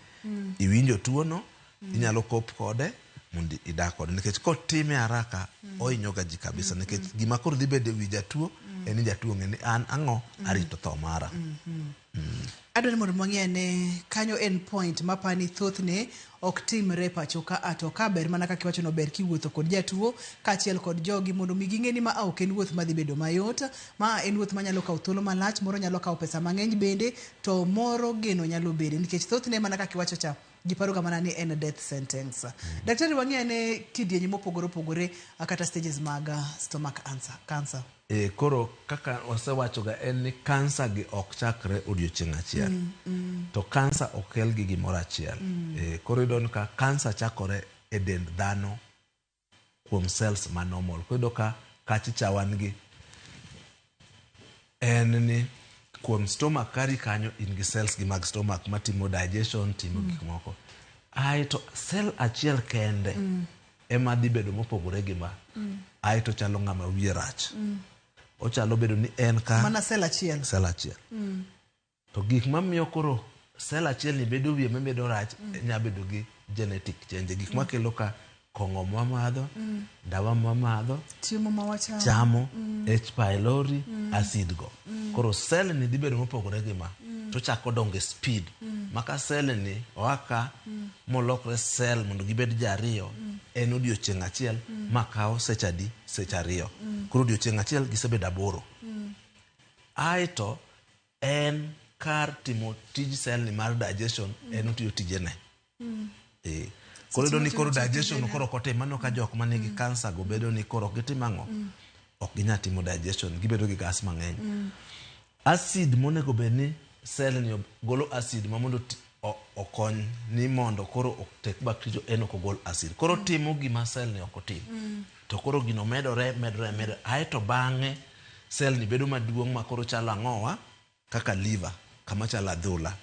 Speaker 2: iwinjo tuo no inyalo cope kode mondo idak kode nikech kotime haraka ohinyo ga ji kabisa nikech gima koro dhi bedo e wi jatuo en ni jatuo ong'e ni an ang'o arito tho mara.
Speaker 1: Adwaro ni mondo wang'e ane kanyo en point mapani thothne ok timre pacho ka a to ka ber mana kaka iwacho no ber kiwuotho kod jatuo kaachiel kod jogi mondo mi ging'e ni ma ok en wuoth madhi bedo mayot ma en wuoth manyalo kawo thuolo malach moro nyalo kawo pesa mang'eny bende to moro geno nyalo bede nikech thothne mana kaka iwacho cha ji paro ga mana ni en death sentence. Daktari wang'e ane kidienje mopogore opogore kata stages mag stomach cancer.
Speaker 2: Koro kaka wasewacho ga en ni kansa gi ok chakre odiochieng' achiel. To kansa ok kel gi gimoro achiel. Koro iyudo ni ka kansa chakore e dend dhano kuom cells ma normal. Koro iyudo ka kachicha wan gi en ni kuom stomach kari kanyo in gi cells gi mag stomach matimo digestion timo gik moko. Aeto cell achiel kende ema dhi bedo mopogore gi ma. Aeto chalo ng'ama wiye rach. Ochalo bedo ni en ka
Speaker 1: Mana cell achiel.
Speaker 2: Cell achiel. To gik mamiyo koro cell achiel ni bedo wiye mabedo rach nya bedo gi genetic change. Gik makelo ka kong'o mwamadho, dawa mwamadho,
Speaker 1: chiemo ma wachamo,
Speaker 2: chamo, H pylori, acid go. Koro cell ni dhi bedo mopogore gi ma. To chako dongo e speed. Maka cell ni oa ka molokre cell mondo gibed ji ariyo en odiochieng' achiel ma kawo seche adi? Seche ariyo. Koro odiochieng' achiel gisebedo 8. Aeto en kar timo tij cell ni mar digestion en otiyo tijene. Koro iyudo ni koro digestion koro ok otim mano ka jok manigi kansa go bedo ni koro ok gitim ang'o? Ok ginyal timo digestion, gibedo gi gas mang'eny. Acid monego bed ni cell ni golo acid ma mondo okony ni mondo koro otek bacteria en ok ogol acid. Koro timo gima cell ni ok otim. To koro gino medore medore medore aeto bang'e cell ni bedo maduong' ma koro chalo ang'owa kaka liver kama chalo adhola.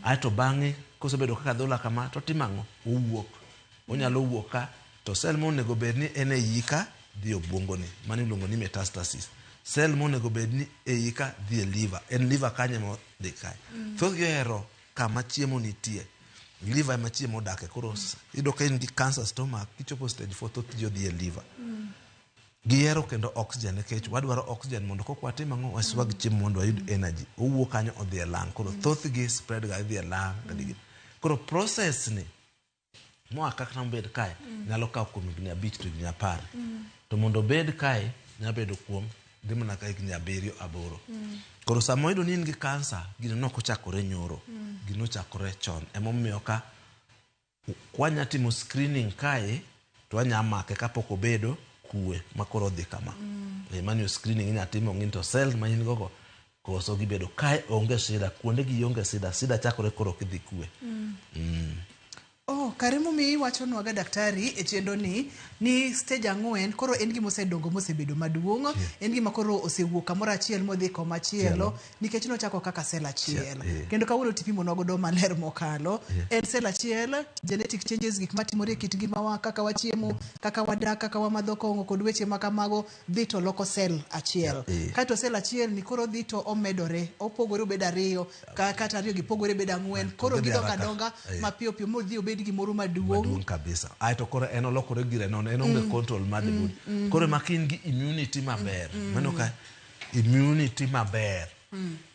Speaker 2: Aeto bang'e kosebedo kaka adhola kama to timo ang'o? Owuok. Onyalo wuok ka to cell monego bed ni en e iyi ka dhi e obwongoni. Mano iluongo ni metastasis. Cell monego bed ni e iyi ka dhi e liver. En liver kanyo ema odhi kae. Thothgi ohero kama chiemo nitie. Liver ema chiemo odake. Koro iyudo ka in gi cancer stomach kichopo stage 4 thoth ji odhi e liver. Gihero kendo oxygen nikech wadwaro oxygen mondo kok watim ang'o waswag chiemo mondo wayud energy. Owuok kanyo odhi e lung. Koro thothgi spread ga idhi e lung. Koro process ni moa kaka mobed kae nyalo kawo kuom higni 5 to higni 10. To mondo obed kae nyalo bedo kuom dhi mana ka higni 7 8. Koro sama oyudo ni in gi kansa, gino ne ok ochakore nyoro. Gino ochakore chon. Emomiyo ka kwanya timo screening kae to wanya make kapok obedo kwe ma koro odhi kama. Mano screening inya timo ng'in to cells ma in go go koso gibedo kae onge shida, kuonde gi onge shida, shida chakore koro kidhi kwe.
Speaker 1: Kare momiyo iwachonwaga daktari e chenro ni ni stage 4 koro en gima osedongo mosebedo maduong', en gima koro osewuok kamoro achiel modhi komachielo nikech nochako kaka sel achiel. Kendo kawuono tipimonwa godo maler mokalo. En sel achiel, genetic changes, gik matimore e kit ngimawa, kaka wachiemo, kaka wadak, kaka wamadho kong'o kod weche ma kamago dhi to loko sel achiel. Kaeto sel achiel ni koro dhi to omedore, opogore obed 2, kata 2 gi pogore bedo 4, koro
Speaker 2: Gidhi
Speaker 1: gidongo
Speaker 2: haraka.
Speaker 1: adonga mapiyo piyo modhi obed gimoro maduong'.
Speaker 2: Maduong' kabisa. Aeto koro en olokore gire nono, en onge control mar the body. Koro ema ka in gi immunity maber, mano ka immunity maber,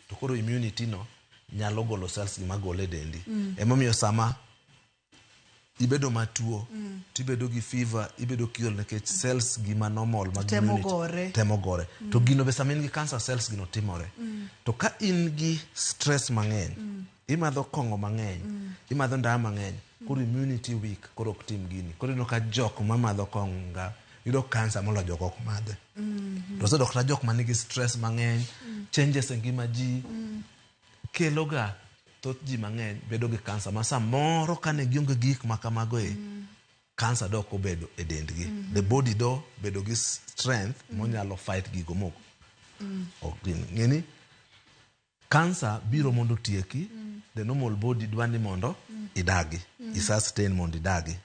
Speaker 2: to koro immunity no nyalo golo cells gi magole e dendi. Emomiyo sama ibedo matuo, tibedo gi fever, ibedo kiol nikech cells gi ma normal mag
Speaker 1: Temo
Speaker 2: immunity
Speaker 1: gore.
Speaker 2: temo gore. To gino be sama in gi cancer cells gino timore. To ka in gi stress mang'eny, imadho kong'o mang'eny, imadho ndawa mang'eny, koro immunity weak, koro ok tim gini. Koro ineno ka jok mamadho kong'o ga yudo cancer moloyo jok ok madhe. To osedok kata jok manigi stress mang'eny, changes e ngima ji, kelo ga thoth ji mang'eny bedo gi cancer ma samoro kane gionge gik ma kamago e, cancer dok obedo e dendgi. The body do bedo gi strength monyalo fight gigo mok ok gin. Ng'eni cancer biro mondo otieki, the normal body dwa ni mondo idagi, i sustain mondo idagi.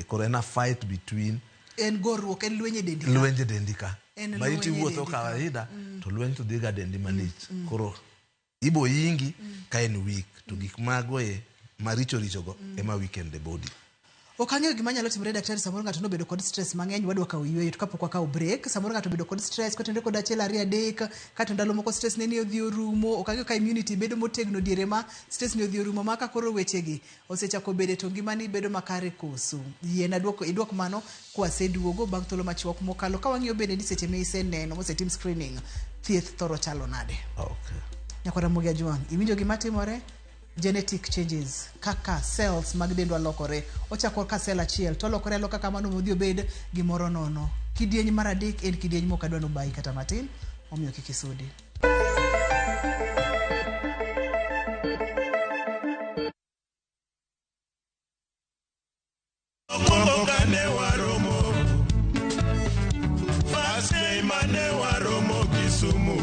Speaker 2: Koro en a fight between
Speaker 1: En goruok, en lweny e dendi ka.
Speaker 2: lweny e dendi ka.
Speaker 1: En
Speaker 2: Ma iti
Speaker 1: lweny e
Speaker 2: wuotho
Speaker 1: dendi ka.
Speaker 2: kawaida, to lweny to dhiga dendi malich. Koro ibo yingi ka en weak, to gik mago e maricho richo go ema weaken the body.
Speaker 1: Ok ang'eyo gima nyalo timore daktari, samoro ng'ato nobedo kod stress mang'eny, wadwa kawo yueyo to kapok wakawo break, samoro ng'ato obedo kod stress kotenore kod 1 2 3, kato ndalo moko stress ne ni odhi orumo, ok ang'eyo ka immunity bedo motegno diere ma stress ni odhi orumo ma ka koro wechegi osechako bede to ngimani bedo makare koso. Yiena duoko, iduok mano kwaseduogo bang' thuolo machuok mokalo. Ka wang'iyo bende ni seche ma iseneno mosetim screening, thieth thoro chalo nade? Nyakwar Ramogi Ajwang', iwinjo gima timore? Genetic changes kaka cells mag dendwa lokore, ochako ka cell achiel to olokore aloka kamano modhi obed gimoro nono. Kidieny mar 3 en kidieny mok adwa nobayi kata matin, omiyo kik isudi.
Speaker 4: Mokwongo kane waromo, first day mane waromo Kisumu,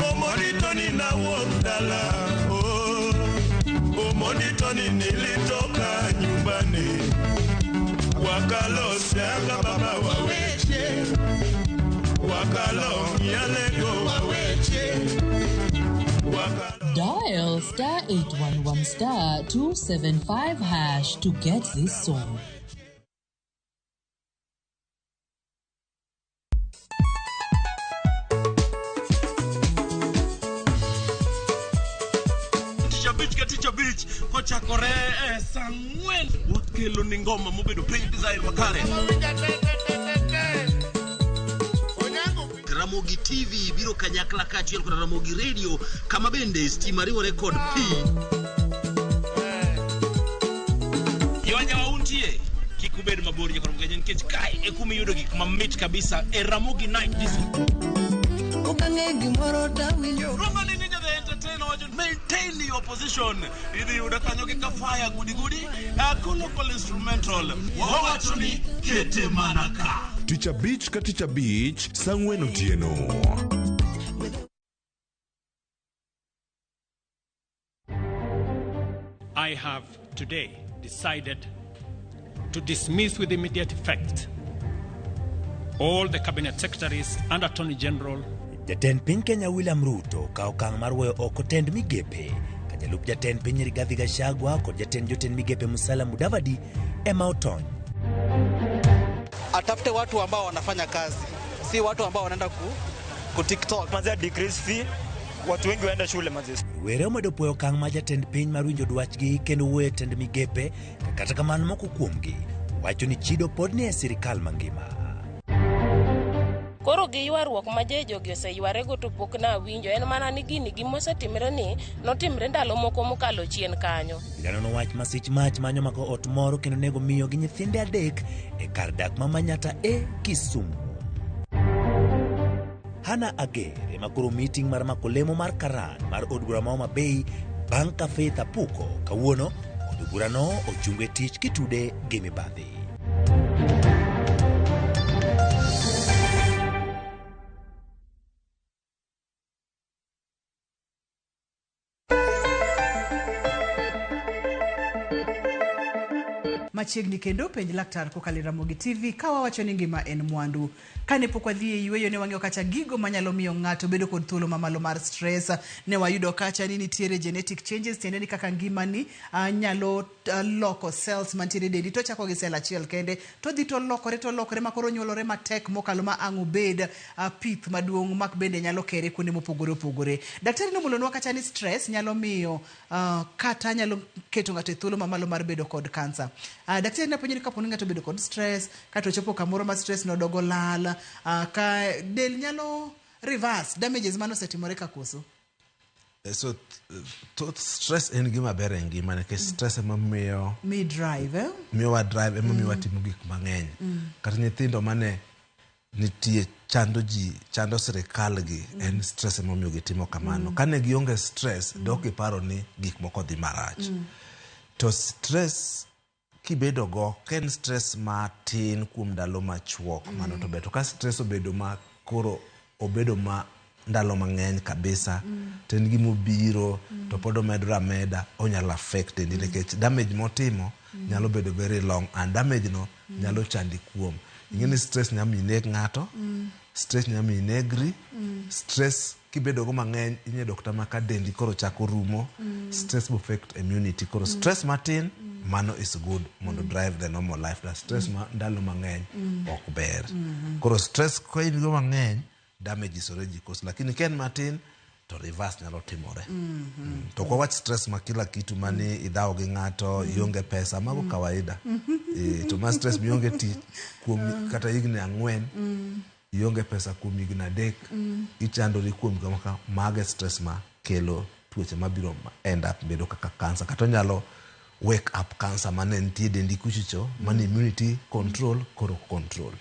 Speaker 4: Omorito ni nawuok dala, oh, Omorito ni nilitoka nyumbani, wakalo Siaya baba waweche, wakalo Mialego waweche, wakalo
Speaker 11: Dial star 811 star 275 hash to get this song.
Speaker 12: Tich abich ka tich abich kochakore e saa 4 wakelo ni ngoma mobedo piny design makare.
Speaker 13: Ramogi TV biro kanyakla kaachiel kod Ramogi Radio kama bende stima riwore kod pi.
Speaker 12: Yonya untie kik ubed mabor nyaka Ramogi nikech kae e kuma iyudo gik mamit kabisa e Ramogi Night Disco.
Speaker 14: Okang'e gimoro tawinjo.
Speaker 12: Roma ni Ninja the Entertainer wacho maintain your position. Idhi yudo kanyo gi kafaya gudi gudi local instrumental. Wawacho ni kete mana ka.
Speaker 3: Tich abich ka tich abich, saa 4 otieno.
Speaker 15: I have today decided to dismiss with immediate effect all the cabinet secretaries and attorney general.
Speaker 16: Jatend piny Kenya William Ruto okawo okang' mar weyo oko tend migepe ka jalup jatend piny Rigathi Gachagua kod jatend jotend migepe Musalia Mudavadi ema otony.
Speaker 17: Atafute watu ambao wanafanya kazi, si watu ambao wanaenda ku TikTok.
Speaker 18: Manze decrease fee, watu wengi waenda shule manze.
Speaker 16: Rowere omedo puoyo okang' mar jatend piny mar winjo dwachgi kendo wuoyo e tend migepe, to kata kamano moko kuomgi wacho ni chido pod ni e sirikal mangima.
Speaker 19: Koro gi ywaruok ma je jogi oseyware to pok nawinjo en mana ni gini gimosetimre ni notimre ndalo moko mokalo chien kanyo.
Speaker 16: Obila wach masich mach manyo mako ot moro kendo nego miyo gi nyithinde 3 e kar dak ma Manyata e Kisumu. Hannah Ager ema koro meeting mar mako lemo mar Karan mar od bura ma Homa Bay bang' ka Faith Apuko kawuono Od burano ochung e tich kitude gi mibadhi.
Speaker 1: Machiegni kendo penj laktar kokalo e Ramogi TV ka wawacho ni ngima en mwandu. Kane pok wadhi e yueyo ne wang'iyo kacha gigo manyalo miyo ng'ato bedo kod thuolo mamalo mar stress. Ne wayudo kacha ni nitiere genetic changes tiende ni kaka ngimani nyalo loko cells mantiere e dendi to ochako gi cell achiel kende to odhi to olokore to olokore ma koro onyuolore matek mokalo ma ang' obed pith maduong' mak bende nyalo kere kuonde mopogore opogore. Daktari nomulonwa kacha ni stress nyalo miyo kata nyalo keto ng'ato e thuolo mamalo mar bedo kod kansa. Daktari napenjo ni kapo ni ng'ato obedo kod stress kato ochopo kamoro ma stress nodogo lal, ka del nyalo reverse damages mane osetimore ka koso?
Speaker 2: So thoth stress en gima ber e ngima nikech stress ema miyo
Speaker 1: Mi drive, eh?
Speaker 2: miyowa drive ema miyo watimo gik mang'eny. Kata nyithindo mane nitie chando ji chando sirikal gi en stress ema omiyo gitimo kamano. Kane gionge stress dok giparo ni gik moko dhi marach. To stress kibedo go ka en stress matin kuom ndalo machuok mano to ber. To ka stress obedo ma koro obedo ma ndalo mang'eny kabisa to en gima obiro to pod omedore ameda onyalo affect dendi nikech damage motimo nyalo bedo very long and damage no nyalo chandi kuom. Ing'e ni stress nyalo miyo ineg ng'ato, stress nyalo miyo inegri, stress kibedo go mang'eny inyalo yudo kata ma ka dendi koro chako rumo, stress bo affect immunity. Koro stress matin mano is good mondo drive the normal life. To stress ma ndalo mang'eny ok ber. Koro stress ka in go mang'eny damage is already caused. Lakini ka en matin to reverse nyalo timore. To ok wawach stress ma kila kitu mani idhawo gi ng'ato, ionge pesa, mago kawaida. To ma stress mionge tich kuom kata higni 4, ionge pesa kuom higni 3, ichandori kuom gima ka mago e stress ma kelo tuoche mabiro end up bedo kaka cancer. Kata onyalo wake up cancer mane nitie e dendi kuchocho, mane immunity control koro control.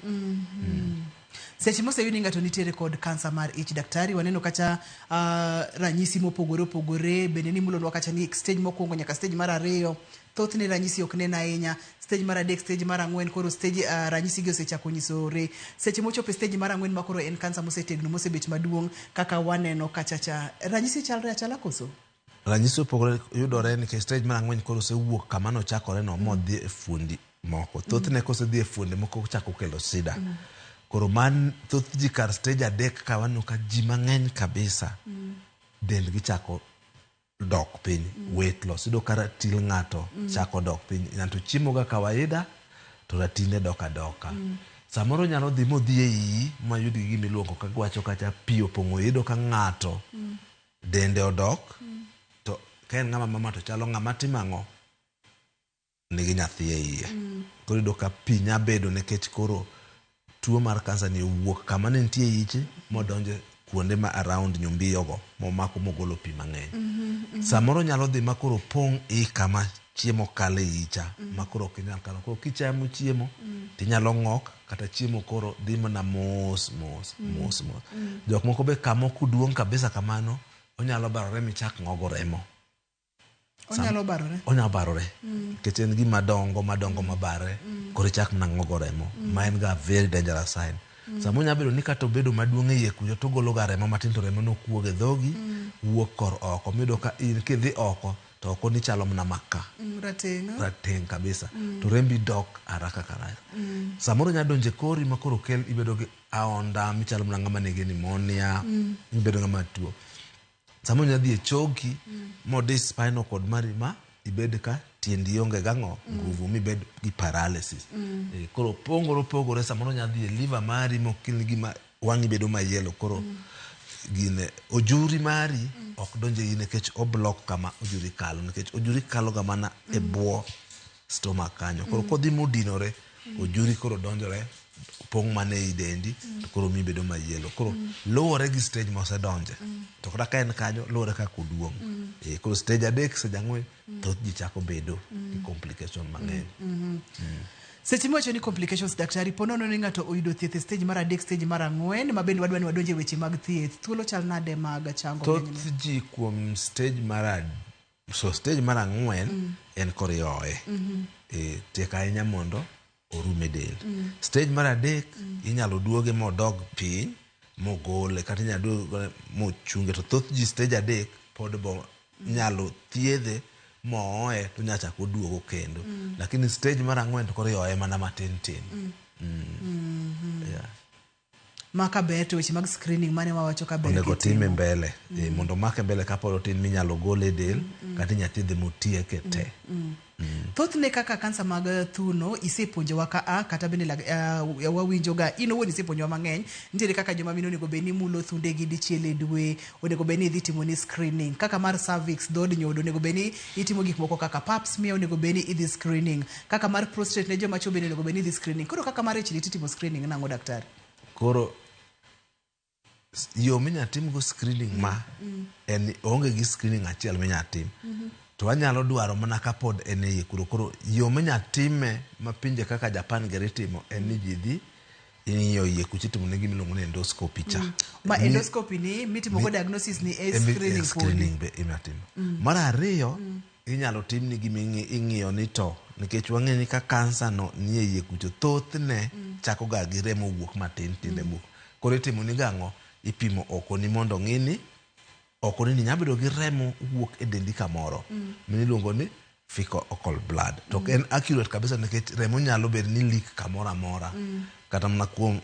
Speaker 1: Seche moseyud ni ng'ato nitiere kod kansa mar ich, daktari, waneno kacha ranyisi mopogore opogore, bende nimulonwa kacha ni stage mokwongo nyaka stage mar 2, thothne ranyisi ok nen ahinya, stage mar 3, stage mar 4, koro stage ranyisi gi osechako nyisore. Seche mochopo e stage mar 4 ma koro en kansa mosetegno, mosebet maduong' kaka waneno kacha cha, ranyisi chalre achala koso?
Speaker 2: Ranyisi opogore yudore nikech stage mar 4 koro osewuok kama nochakore no modhi e fuondi moko. Thothne kosedhi e fuondi moko ochako kelo shida. Koro man thoth ji kar stage 3 ka waneno ka ji mang'eny kabisa dendgi chako dok piny, weight loss. Iyudo ka ratil ng'ato chako dok piny. Ng'ato chiemo ga kawaida to ratinde dok adoka. Samoro nyalo dhi modhi e iyi mayud gi gima iluongo ka giwacho kacha pi opong'o iyi. Iyudo ka ng'ato dende odok to ka en ng'ama mama to chalo ng'ama timo ang'o? Nigi nyathi e iye. Koro iyudo ka pi nya bedo nikech koro tuo mar kansa ni owuok kama ne nitie iche modonjo kuonde ma around nyumbiyo go momako mogolo pi mang'eny. Samoro nyalo dhi ma koro pong' i kama chiemo kalo e icha ma koro ok inyal kalo. Koro kichamo chiemo tinyalo ng'ok kata chiemo koro dhi mana mos mos mos mos. Jok moko be kama ok duong' kabisa kamano onyalo barore michak ng'ogo remo.
Speaker 1: Onyalo barore.
Speaker 2: Onyalo barore. Nikech en gima dongo madongo mabarre, koro ichak mana ng'ogo remo. Ma en ga very dangerous sign. Sama onyalo bedo ni kata obedo maduong' e iye kucho to ogolo ga remo matin to remo no kuog e dhogi, wuok kor oko. Miyudo ka in kidhi oko to oko ni chalo mana maka.
Speaker 1: Rateng'.
Speaker 2: Rateng' kabisa. To rembi dok haraka karaka. Samoro onyalo donjo e kori ma koro kel ibedo gi aonda michalo mana ng'ama nigi pneumonia, ibedo ng'ama tuo. Samoro onyalo dhi e choki modi spinal cord mari ma ibed ka tiendi onge gang'o nguvu mibed gi paralysis. Koro pogore opogore samoro onyalo dhi e liver mari mokel gima wang'i bedo ma yellow koro gine ojuri mari ok donj e iyi nikech o block kama ojuri kalo nikech ojuri kalo ga mana e bwo stomach kanyo. Koro kodhi modinore ojuri koro donjore pong' mana ei dendi to koro miyi bedo ma yellow. Koro luwore gi stage mosedonje. To kata ka en kanyo luwore kaka oduong'. Koro stage 3, stage 4 thoth ji chako bedo gi complication mang'eny.
Speaker 1: Seche miwacho ni complications daktari, po nono ni ng'ato oyudo thieth e stage mar 3, stage mar 4, ma bende wadwa ni wadonje weche mag thieth, thuolo chal nade mag chango
Speaker 2: Thoth ji kuom stage mar So stage mar ang'wen en koro ioye. Tek ahinya mondo orum e del. Stage mar adek inyalo duoge modog piny mogole, kata inyalo duoge mochunge. To thoth ji stage adek pod bo nyalo thiedhe mooye to nyalo chako oduogo kendo. Lakini stage mar ang'wen to koro ioye mana matin tin. Yeah.
Speaker 1: Ma kaber to weche mag screening mane wawacho ka ber
Speaker 2: Onego
Speaker 1: kitimo.
Speaker 2: time mbele, mondo omake mbele kapod otin minyalo gole e del, kata inyalo thiedhe motieke te.
Speaker 1: Thothne kaka kansa mag thuno isepuonjowa ka a kata bende wawinjo ga in owuon isepuonjowa mang'eny. Nitiere kaka joma mine onego bed ni mulo thundegi dichiel e dwe, onego bed ni idhi timo ni screening. Kaka mar cervix, dhood nyodo, onego bed ni itimo gik moko kaka pap smear, onego bed ni idhi screening. Kaka mar prostate ne joma chuo bende onego bed ni idhi screening. Koro kaka mar ich lit itimo screening nang'o, daktari?
Speaker 2: Koro yo minyalo timgo screening ma en onge gi screening achiel minyalo tim. To wanyalo dwaro mana kapod en e iye kuro. Koro yo minyalo time ma pinje kaka Japan geri timo en ni ji dhi ing'iyo iye kucho, itimo ne gima iluongo ni endoscopy cha.
Speaker 1: Ma endoscopy ni mitimo go diagnosis ni e screening podi.
Speaker 2: Screening be inyalo timo. Mar ariyo, inyalo timni gima ing'iyo ni to nikech wang'eyo ni ka kansa no nie iye kucho, thothne chako ga gi remo wuok matin tin, remo wuok. Koro itimo ni gang'o? Ipimo oko ni mondo ong'i ni oko ni nyalo bedo gi remo wuok e dendi kamoro miluongo ni fecal occult blood. To ok en accurate kabisa nikech remo nyalo bedo ni leak kamoro amora, kata mana kuom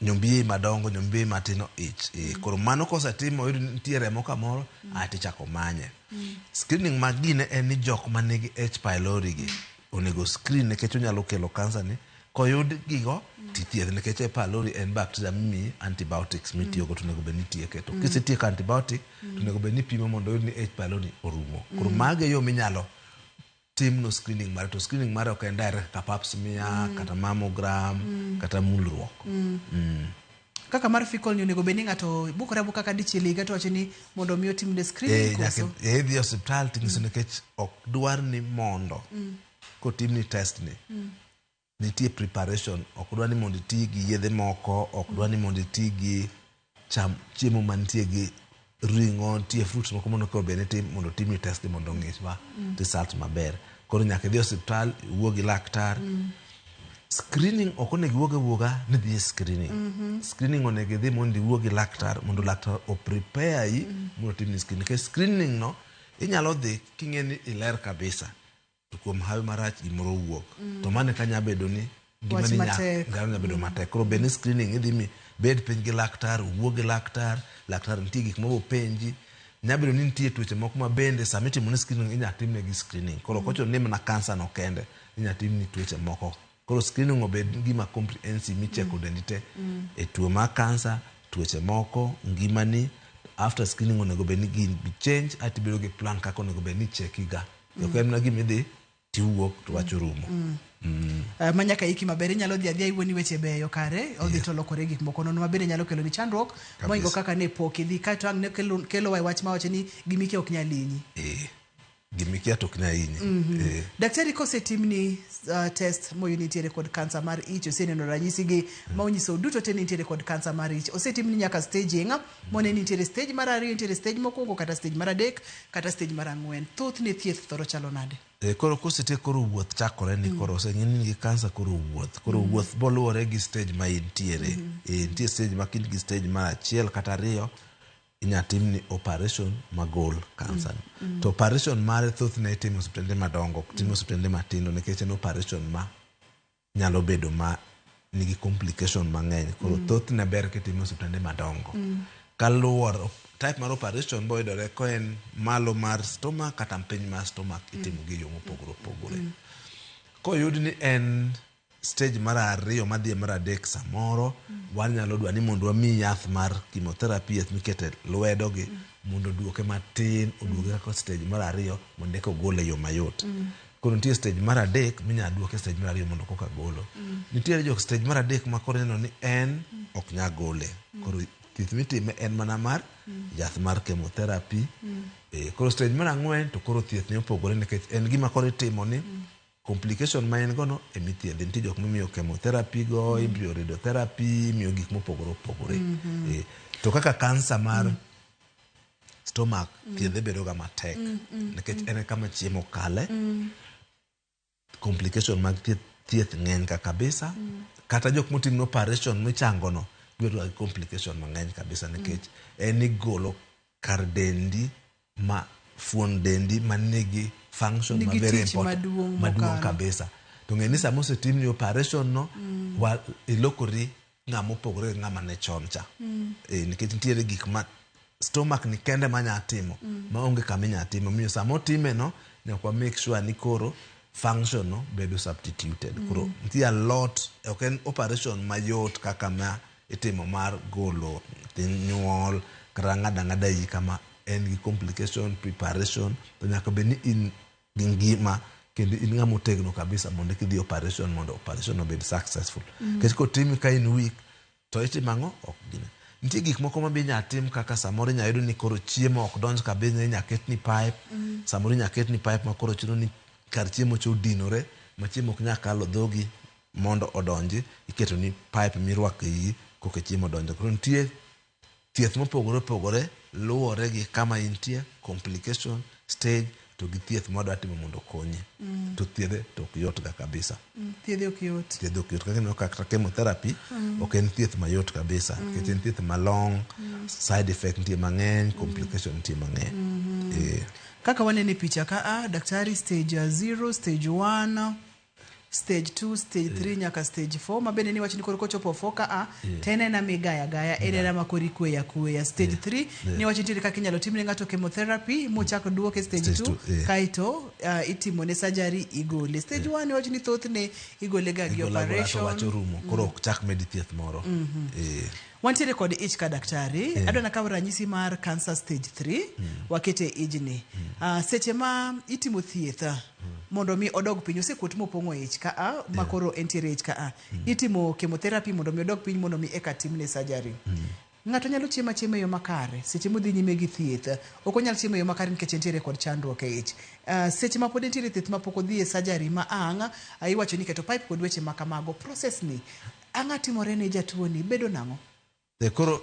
Speaker 2: nyombiye madongo, nyombiye matindo, ich. Koro mano kosetim oyud ni nitie remo kamoro, ae tichako manye. Screening mag gine en ni jok manigi H pylori gi onego screen nikech onyalo kelo kansa ni. Koyud gigo tithiedh nikech H pylori en bacteria mimiyi antibiotics mitiyogo, to onego bed ni itieke. To kisetieko antibiotic to onego bed ni ipimo mondo oyud ni H pylori orumo. Koro mago e yo minyalo timno screening mare. To screening mare ok en direct kaka pap smear, kata mammogram, kata mulruok.
Speaker 1: Kaka mar fecal ni onego bed ni ng'ato bukore abuka ka dichiel e higa to wacho ni mondo mi otimne screening
Speaker 2: nyaka
Speaker 1: koso?
Speaker 2: Idhi e osiptal tinyiso nikech ok dwar ni mondo kotimni test ni nitie preparation. Ok dwar ni mondo iti gi yedhe moko, ok dwar ni mondo iti gi cham chiemo mantie gi ring'o, nitie fruits moko mondo koro bed ni tim mondo otimni test ni mondo ong'is ma result maber. Koro nyaka idhi e osiptal iwuo gi laktar. Screening ok onego iwuog awuoga ni dhi e screening. Screening onego idhi mondo iwuo gi laktar mondo laktar o prepare yi mondo otimni screening. Nikech screening no inyalo dhi king'e ni iler kabisa, to kuom hawi marach gimoro owuok. To mano eka nyalo bedo ni gima
Speaker 1: Wach
Speaker 2: ni
Speaker 1: matek.
Speaker 2: Nyalo bedo matek. Koro bed ni screening idhi mi bed piny gi laktar, wuo gi laktar, laktar nitie gik moko penji. Nyalo bedo ni nitie tuoche moko ma bende sama itimo ni screening inyalo timnegi screening. Koro ok ochuno ni mana kansa no kende, inyalo timni tuoche moko. Koro screening obed gima comprehensive micheko dendi te e tuo mar kansa, tuoche moko, ngimani. After screening onego bed ni gin be change aeto ibedo gi plan kaka onego bed ni icheki ga. Ok en mana gima idhi tiwuok to wach orumo.
Speaker 1: Ma nyaka iki maber, inyalo dhi adhiya iwuo ni weche beyo kare odhi to lokore gik moko nono ma bende nyalo kelo ni chandruok mohingo kaka ne pok idhi kaeto ang' ne kelo wa e wach mawacho ni gimikia ok nyal hinyi.
Speaker 2: Gimikia to ok nyal hinyi.
Speaker 1: Daktari, kosetimni test moyud ni nitiere kod kansa mar ich, oseneno ranyisi gi ma onyiso duto te ni nitiere kod kansa mar ich, osetimni nyaka staging mone ni nitiere stage mar ariyo, nitiere stage mokwongo, kata stage mar adek, kata stage mar ang'wen, thothne thieth thoro chalo nade?
Speaker 2: Koro kosetiek, koro wuoth chakore ni koro oseng'e ni in gi kansa, koro wuoth. Koro wuoth boluwore gi stage ma intiere. Nitie stage ma kind gi stage mar achiel kata ariyo inya timni operation magol kansa no. To operation mare thothne itimo e osiptende madongo, ok tim e osiptende matindo nikech en operation ma nyalo bedo ma nigi complication mang'eny. Koro thothne ber kitime e osiptende madongo. Kaluwore type mar operation boyudore ko en malo mar stomach kata piny mar stomach, itimo gi e yo mopogore opogore. Koyud ni en stage mar ariyo madhi e mar adek, samoro wanyalo dwa ni mondo wamiyi yath mar chemotherapy, yath mikete lwedo gi mondo oduoke matin, oduoke kaka stage mar ariyo mondo eka ogole e yo mayot. Koro nitie stage mar adek minyalo duoke e stage mar ariyo mondo koka golo. Nitiere jok stage mar adek ma koro ineno ni en ok nyal gole. Koro thieth mitime en mana mar yath mar chemotherapy. Koro stage mar ang'wen to koro thieth ne opogore nikech en gima koro itimo ni complication ma en go no emithiedhe. Nitie jok mimiyo chemotherapy go, imiyo radiotherapy, imiyo gik mopogore opogore. To kaka kansa mar stomach. stomach thiedhe bedo ga matek nikech en e kama chiemo kale. Complication mag thieth ng'eny ka kabisa. Kata jok motimne operation michango no gibedo ga gi complication mang'eny kabisa nikech en igolo kar dendi ma fuon dendi manigi function ma
Speaker 1: Nigi
Speaker 2: very
Speaker 1: tich
Speaker 2: important
Speaker 1: maduong'
Speaker 2: maduong'
Speaker 1: mokalo.
Speaker 2: kabisa. To ng'e ni sama osetimni operation no wa, ilokori ng'ama opogore gi ng'ama ne chon cha. Nikech nitiere gik ma stomach ni kende manya timo maonge kama inya timo. Omiyo sama otime no nyaka wa make sure ni koro function no bedo substituted. Koro nitie a lot, ok en operation mayot kaka ma itimo mar golo nyuol kata ng'ado ang'ada iyi kama en gi complication preparation to nyaka bed ni in gi ngima kendo in ng'ama otegno kabisa mondo kidhi operation mondo operation obed successful. Nikech kotimi ka in weak to itimo ang'o ok gine. Nitie gik moko ma be inya tim kaka samoro inya yudo ni koro chiemo ok donj kabisa inya ketni pipe. Samoro inya ketni pipe ma koro chuno ni kar chiemo cha odinore ma chiemo ok nyal kalo dhogi mondo odonji, iketo ni pipe mirwako e iyi koka chiemo donjo. Koro nitie thieth mopogore opogore luwore gi kama intie, complication, stage to gi thieth mwadwa timo mondo okonyi. To thiedhe to ok yot ga kabisa.
Speaker 1: Thiedhe ok yot.
Speaker 2: Thiedhe ok yot. Kaka ineno kata chemotherapy ok en thieth mayot kabisa. Nikech en thieth malong, side effect nitie mang'eny, complication nitie mang'eny.
Speaker 1: Kaka waneno e picha ka a, daktari stage 0, stage 1, stage 2, stage 3 nyaka stage 4 ma bende niwacho ni koro kochopo 4 ka a to en ena migaya gaya, en ena ma koro ikweyo akweya. Stage 3 niwacho nitiere kaka inyalo timne ng'ato chemotherapy mochak duoke stage
Speaker 2: Stage
Speaker 1: 2
Speaker 2: 2,
Speaker 1: kaeto itimone surgery igole. Stage 1 niwacho ni thothne igole ga gi
Speaker 2: Igola agola to
Speaker 1: operation.
Speaker 2: wach orumo, koro ok chak medi thieth moro.
Speaker 1: Wantiere kod ich ka daktari. Adwa nakaw ranyisi mar cancer stage 3 wakete ijni. Seche ma itimo thieth mondo mi odog piny, osekuot mopong'o ich ka a ma koro entiere ich ka a. Itimo chemotherapy mondo mi odog piny mondo mi eka timne surgery. Ng'ato nyalo chiemo achiema e yo makare seche modhi nyime gi thieth. Ok onyal chiemo e yo makare nikech entiere kod chandruok e ich. Seche ma pod entiere thieth ma pok odhi e surgery ma ang' iwacho ni iketo pipe kod weche ma kamago. Process ni ang'a timore ne jatuo ni bedo nang'o?
Speaker 2: Koro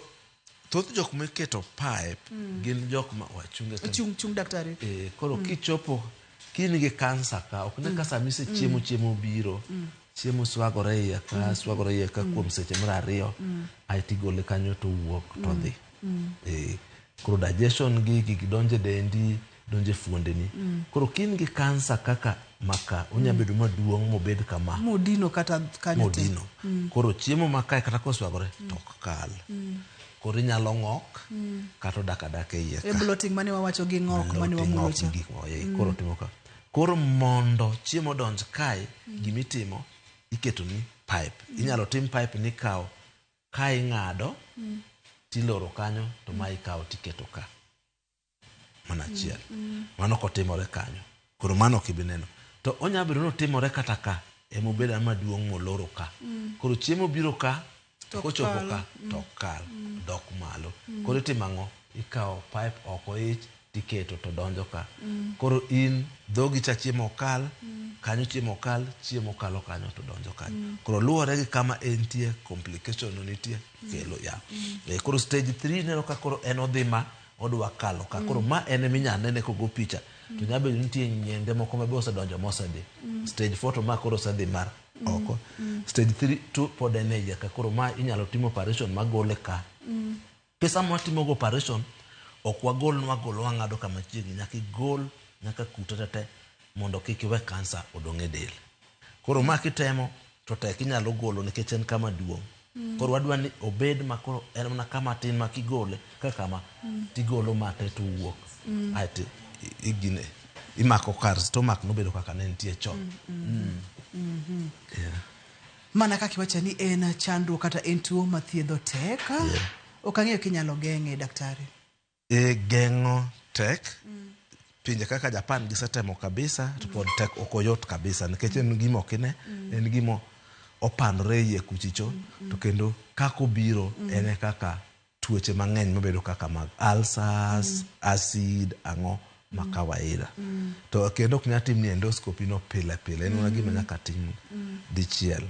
Speaker 2: thoth jok miketo pipe gin jok ma wachunge ka.
Speaker 1: Chung chung daktari.
Speaker 2: Koro kichopo kin gi kansa ka ok ne ka sama isechiemo chiemo biro chiemo swagore iye ka swagore iye ka kuom seche mar 2 aeto igole kanyo to wuok to dhi. Koro digestion gi gigi donjo e dendi donjo e fuondeni. Koro kin gi kansa kaka maka onya bedo maduong' mobed kama
Speaker 1: Modino kata kanyo te.
Speaker 2: modino. Koro chiemo makae kata koswagore to ok kal. Koro inyalo ng'ok kata odak adaka e iye
Speaker 1: E
Speaker 2: ka.
Speaker 1: bloating mane wawacho gi ng'ok mane
Speaker 2: Bloating,
Speaker 1: wamulo
Speaker 2: ng'ok
Speaker 1: cha.
Speaker 2: gi gik moko, koro timo ka. Koro mondo chiemo odonj kae, gimitimo iketo ni pipe. Inyalo tim pipe ni kawo ka ing'ado tiloro kanyo to ma ikawo tiketo ka. Mano achiel. Mano kotimore kanyo. Koro mano ok ibi neno. To onya bedo ni otimore kata ka emobedo maduong' moloro ka. Koro chiemo biro ka
Speaker 1: To
Speaker 2: kochopo
Speaker 1: kal.
Speaker 2: ka to ok kal, dok malo. Koro itimo ang'o? Ikawo pipe oko ich tiketo to donjo ka. Koro in dhogi cha chiemo ok kal, kanyo chiemo ok kal, chiemo kalo kanyo to donjo kanyo. Koro luwore gi kama entie, complication no nitie, kelo ya. Koro stage 3 ineno ka koro en odhi ma odwa kalo ka. Koro ma en eminya nene kogo picha. To nya bedo nitie nyiende moko ma be osedonjo mosedhi. Stage 4 to ma koro osedhi mar oko. Stage 3 2 pod en e iye ka. Koro ma inyalo tim operation magole ka. Pesa ma watimo go operation ok wagol nwagolo wang'ado kama chiegni, nyaka igol nyaka kute tete mondo kik iwe kansa odong' e del. Koro ma kitemo to tek inyalo golo nikech en kama duong'. Koro wadwa ni obed ma koro en mana kama tin ma kigole kaka kama tigolo mate to wuok. Aeto igine imako kar stomach nobedo kaka ne nitie chon.
Speaker 1: Mana kaka iwacho ni en chandruok kata en tuo ma thiedho tek. Ok ang'eyo kinyalo geng'e daktari.
Speaker 2: Geng'o tek. Pinje kaka Japan gisetemo kabisa to pod tek ok oyot kabisa nikech en gima ok ine, en gima opandore iye kuchicho to kendo kaka obiro en e kaka tuoche mang'eny mabedo kaka mag ulcers, acid, ang'o ma kawaida. To kendo ok nyal timni endoscopy no pile pile, en mana gima nyaka tim dichiel.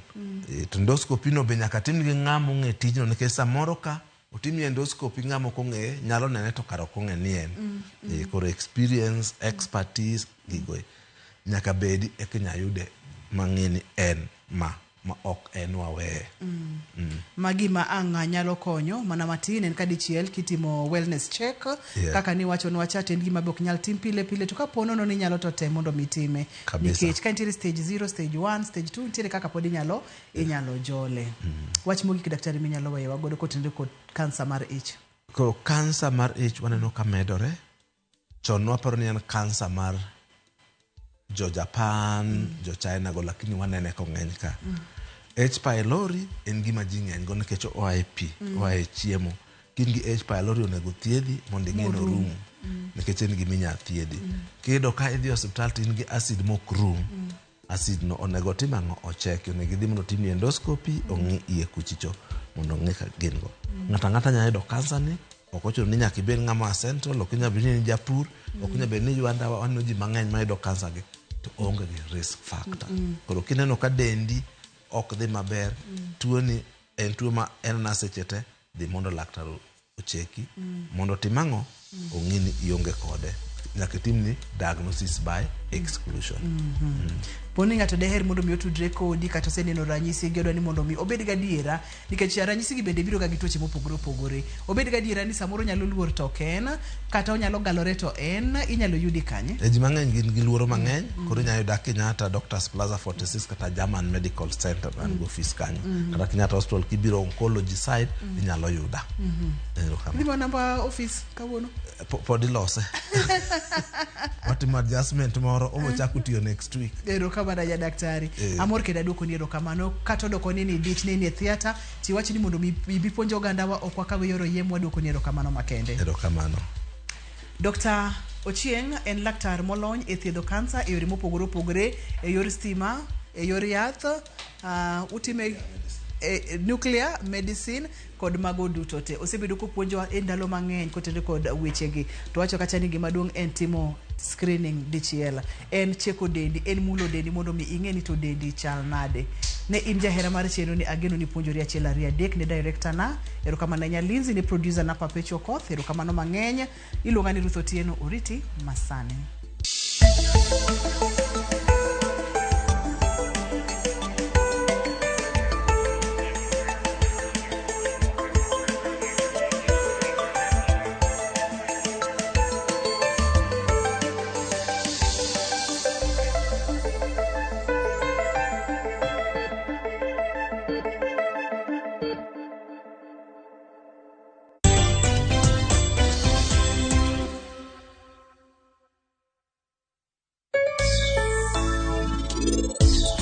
Speaker 2: To endoscopy no be nyaka tim gi ng'ama ong'e tijno nikech samoro ka Otimni endoscopy ng'ama ok ong'eye nyalo nene to kara ok ong'e ni en.
Speaker 1: Mm.
Speaker 2: Koro experience, expertise, gigo nyaka bedi eka inya yude mang'e ni en ma ma ok en waweye.
Speaker 1: Ma gima ang' nyalo konyo mana matin en ka dichiel kitimo wellness check kaka niwachonwa cha to en gima be ok nyal tim pile pile to kapo nono ni inyalo to tem mondo mi itime
Speaker 2: Kabisa.
Speaker 1: nikech ka nitiere stage 0, stage 1, stage 2 nitiere kaka pod inyalo inyalo jole. Wach mogik daktari minyalo weyowa godo kotenore kod kansa mar ich.
Speaker 2: Koro kansa mar ich waneno ka medore. Chon nwaparo ni en kansa mar jo Japan, jo China go, lakini wanene kong'eny ka. H pylori en gima ji ng'eny go nikech oa e pi, oa e chiemo. Ka in gi H pylori onego thiedhi mondo ing'e ni
Speaker 1: Morum.
Speaker 2: orum nikech en gima inya thiedhi. Kiyudo ka idhi e osiptal to in gi acid mok rum, acid no onego otim ang'o? Ocheki. Onego idhi mondo otimni endoscopy, ong'i iye kuchicho mondo ong'i ka gin go. Ng'ato ang'ata nyalo yudo kansa ni, ok ochuno ni nyaka ibed ng'ama a central, ok inyal bedo ni in japur, ok inyal bedo ni iywa ndawa, waneno ji mang'eny mayudo kansa gi to onge gi risk factor. Koro kineno ka dendi ok dhi maber, tuo ni en tuo ma en na seche te, dhi mondo laktar ocheki mondo otim ang'o? Ong'i ni ionge kode. Nyaka itimni diagnosis by exclusion.
Speaker 1: Poni ng'ato deher mondo mi otudre kodi kata oseneno ranyisi gi odwa ni mondo mi obed gadiera nikech ranyisi gi bende biro ga gi tuoche mopogore opogore. Obed gadiera ni samoro onyalo luor to ok en kata onyalo galore to en inyalo yudi kanye?
Speaker 2: E ji mang'eny gin gi luoro mang'eny, koro inyalo yuda Kenyatta Doctors Plaza 46 kata German Medical Center an gi ofis kanyo. Kata Kenyatta Hospital kibiro oncology side inyalo yuda. Erokamano.
Speaker 1: Idhi namba ofis kawuono?
Speaker 2: Pod ilose. Watimo adjustment moro, obo chako tiyo next week.
Speaker 1: Erokamano ja daktari. Amor kendo aduoko ni erokamano kata odoko ni ni dich ne ni e theatre tiwach ni mondo mi ibi puonj ogandawa ok wakaw e yor oyiem waduoko ni erokamano makende.
Speaker 2: Erokamano.
Speaker 1: Dr. Ochieng en laktar molony e thiedho kansa e yore mopogore opogore e yor stima, e yor yath, utime e nuclear medicine kod mago duto te. Osebedo kopuonjowa e ndalo mang'eny kotenore kod wechegi. To wacho kacha ni gima duong' en timo screening dichiel. En cheko dendi, en mulo dendi mondo mi ing'e ni to dendi chal nade. Ne in jahera mar chenro ni ageno ni puonjori achiel ariyo adek ne director na, erokamano ahinya Lindsay ne producer na Perpetual Koth, erokamano mang'eny. Iluonga ni Ruth Otieno, oriti masani.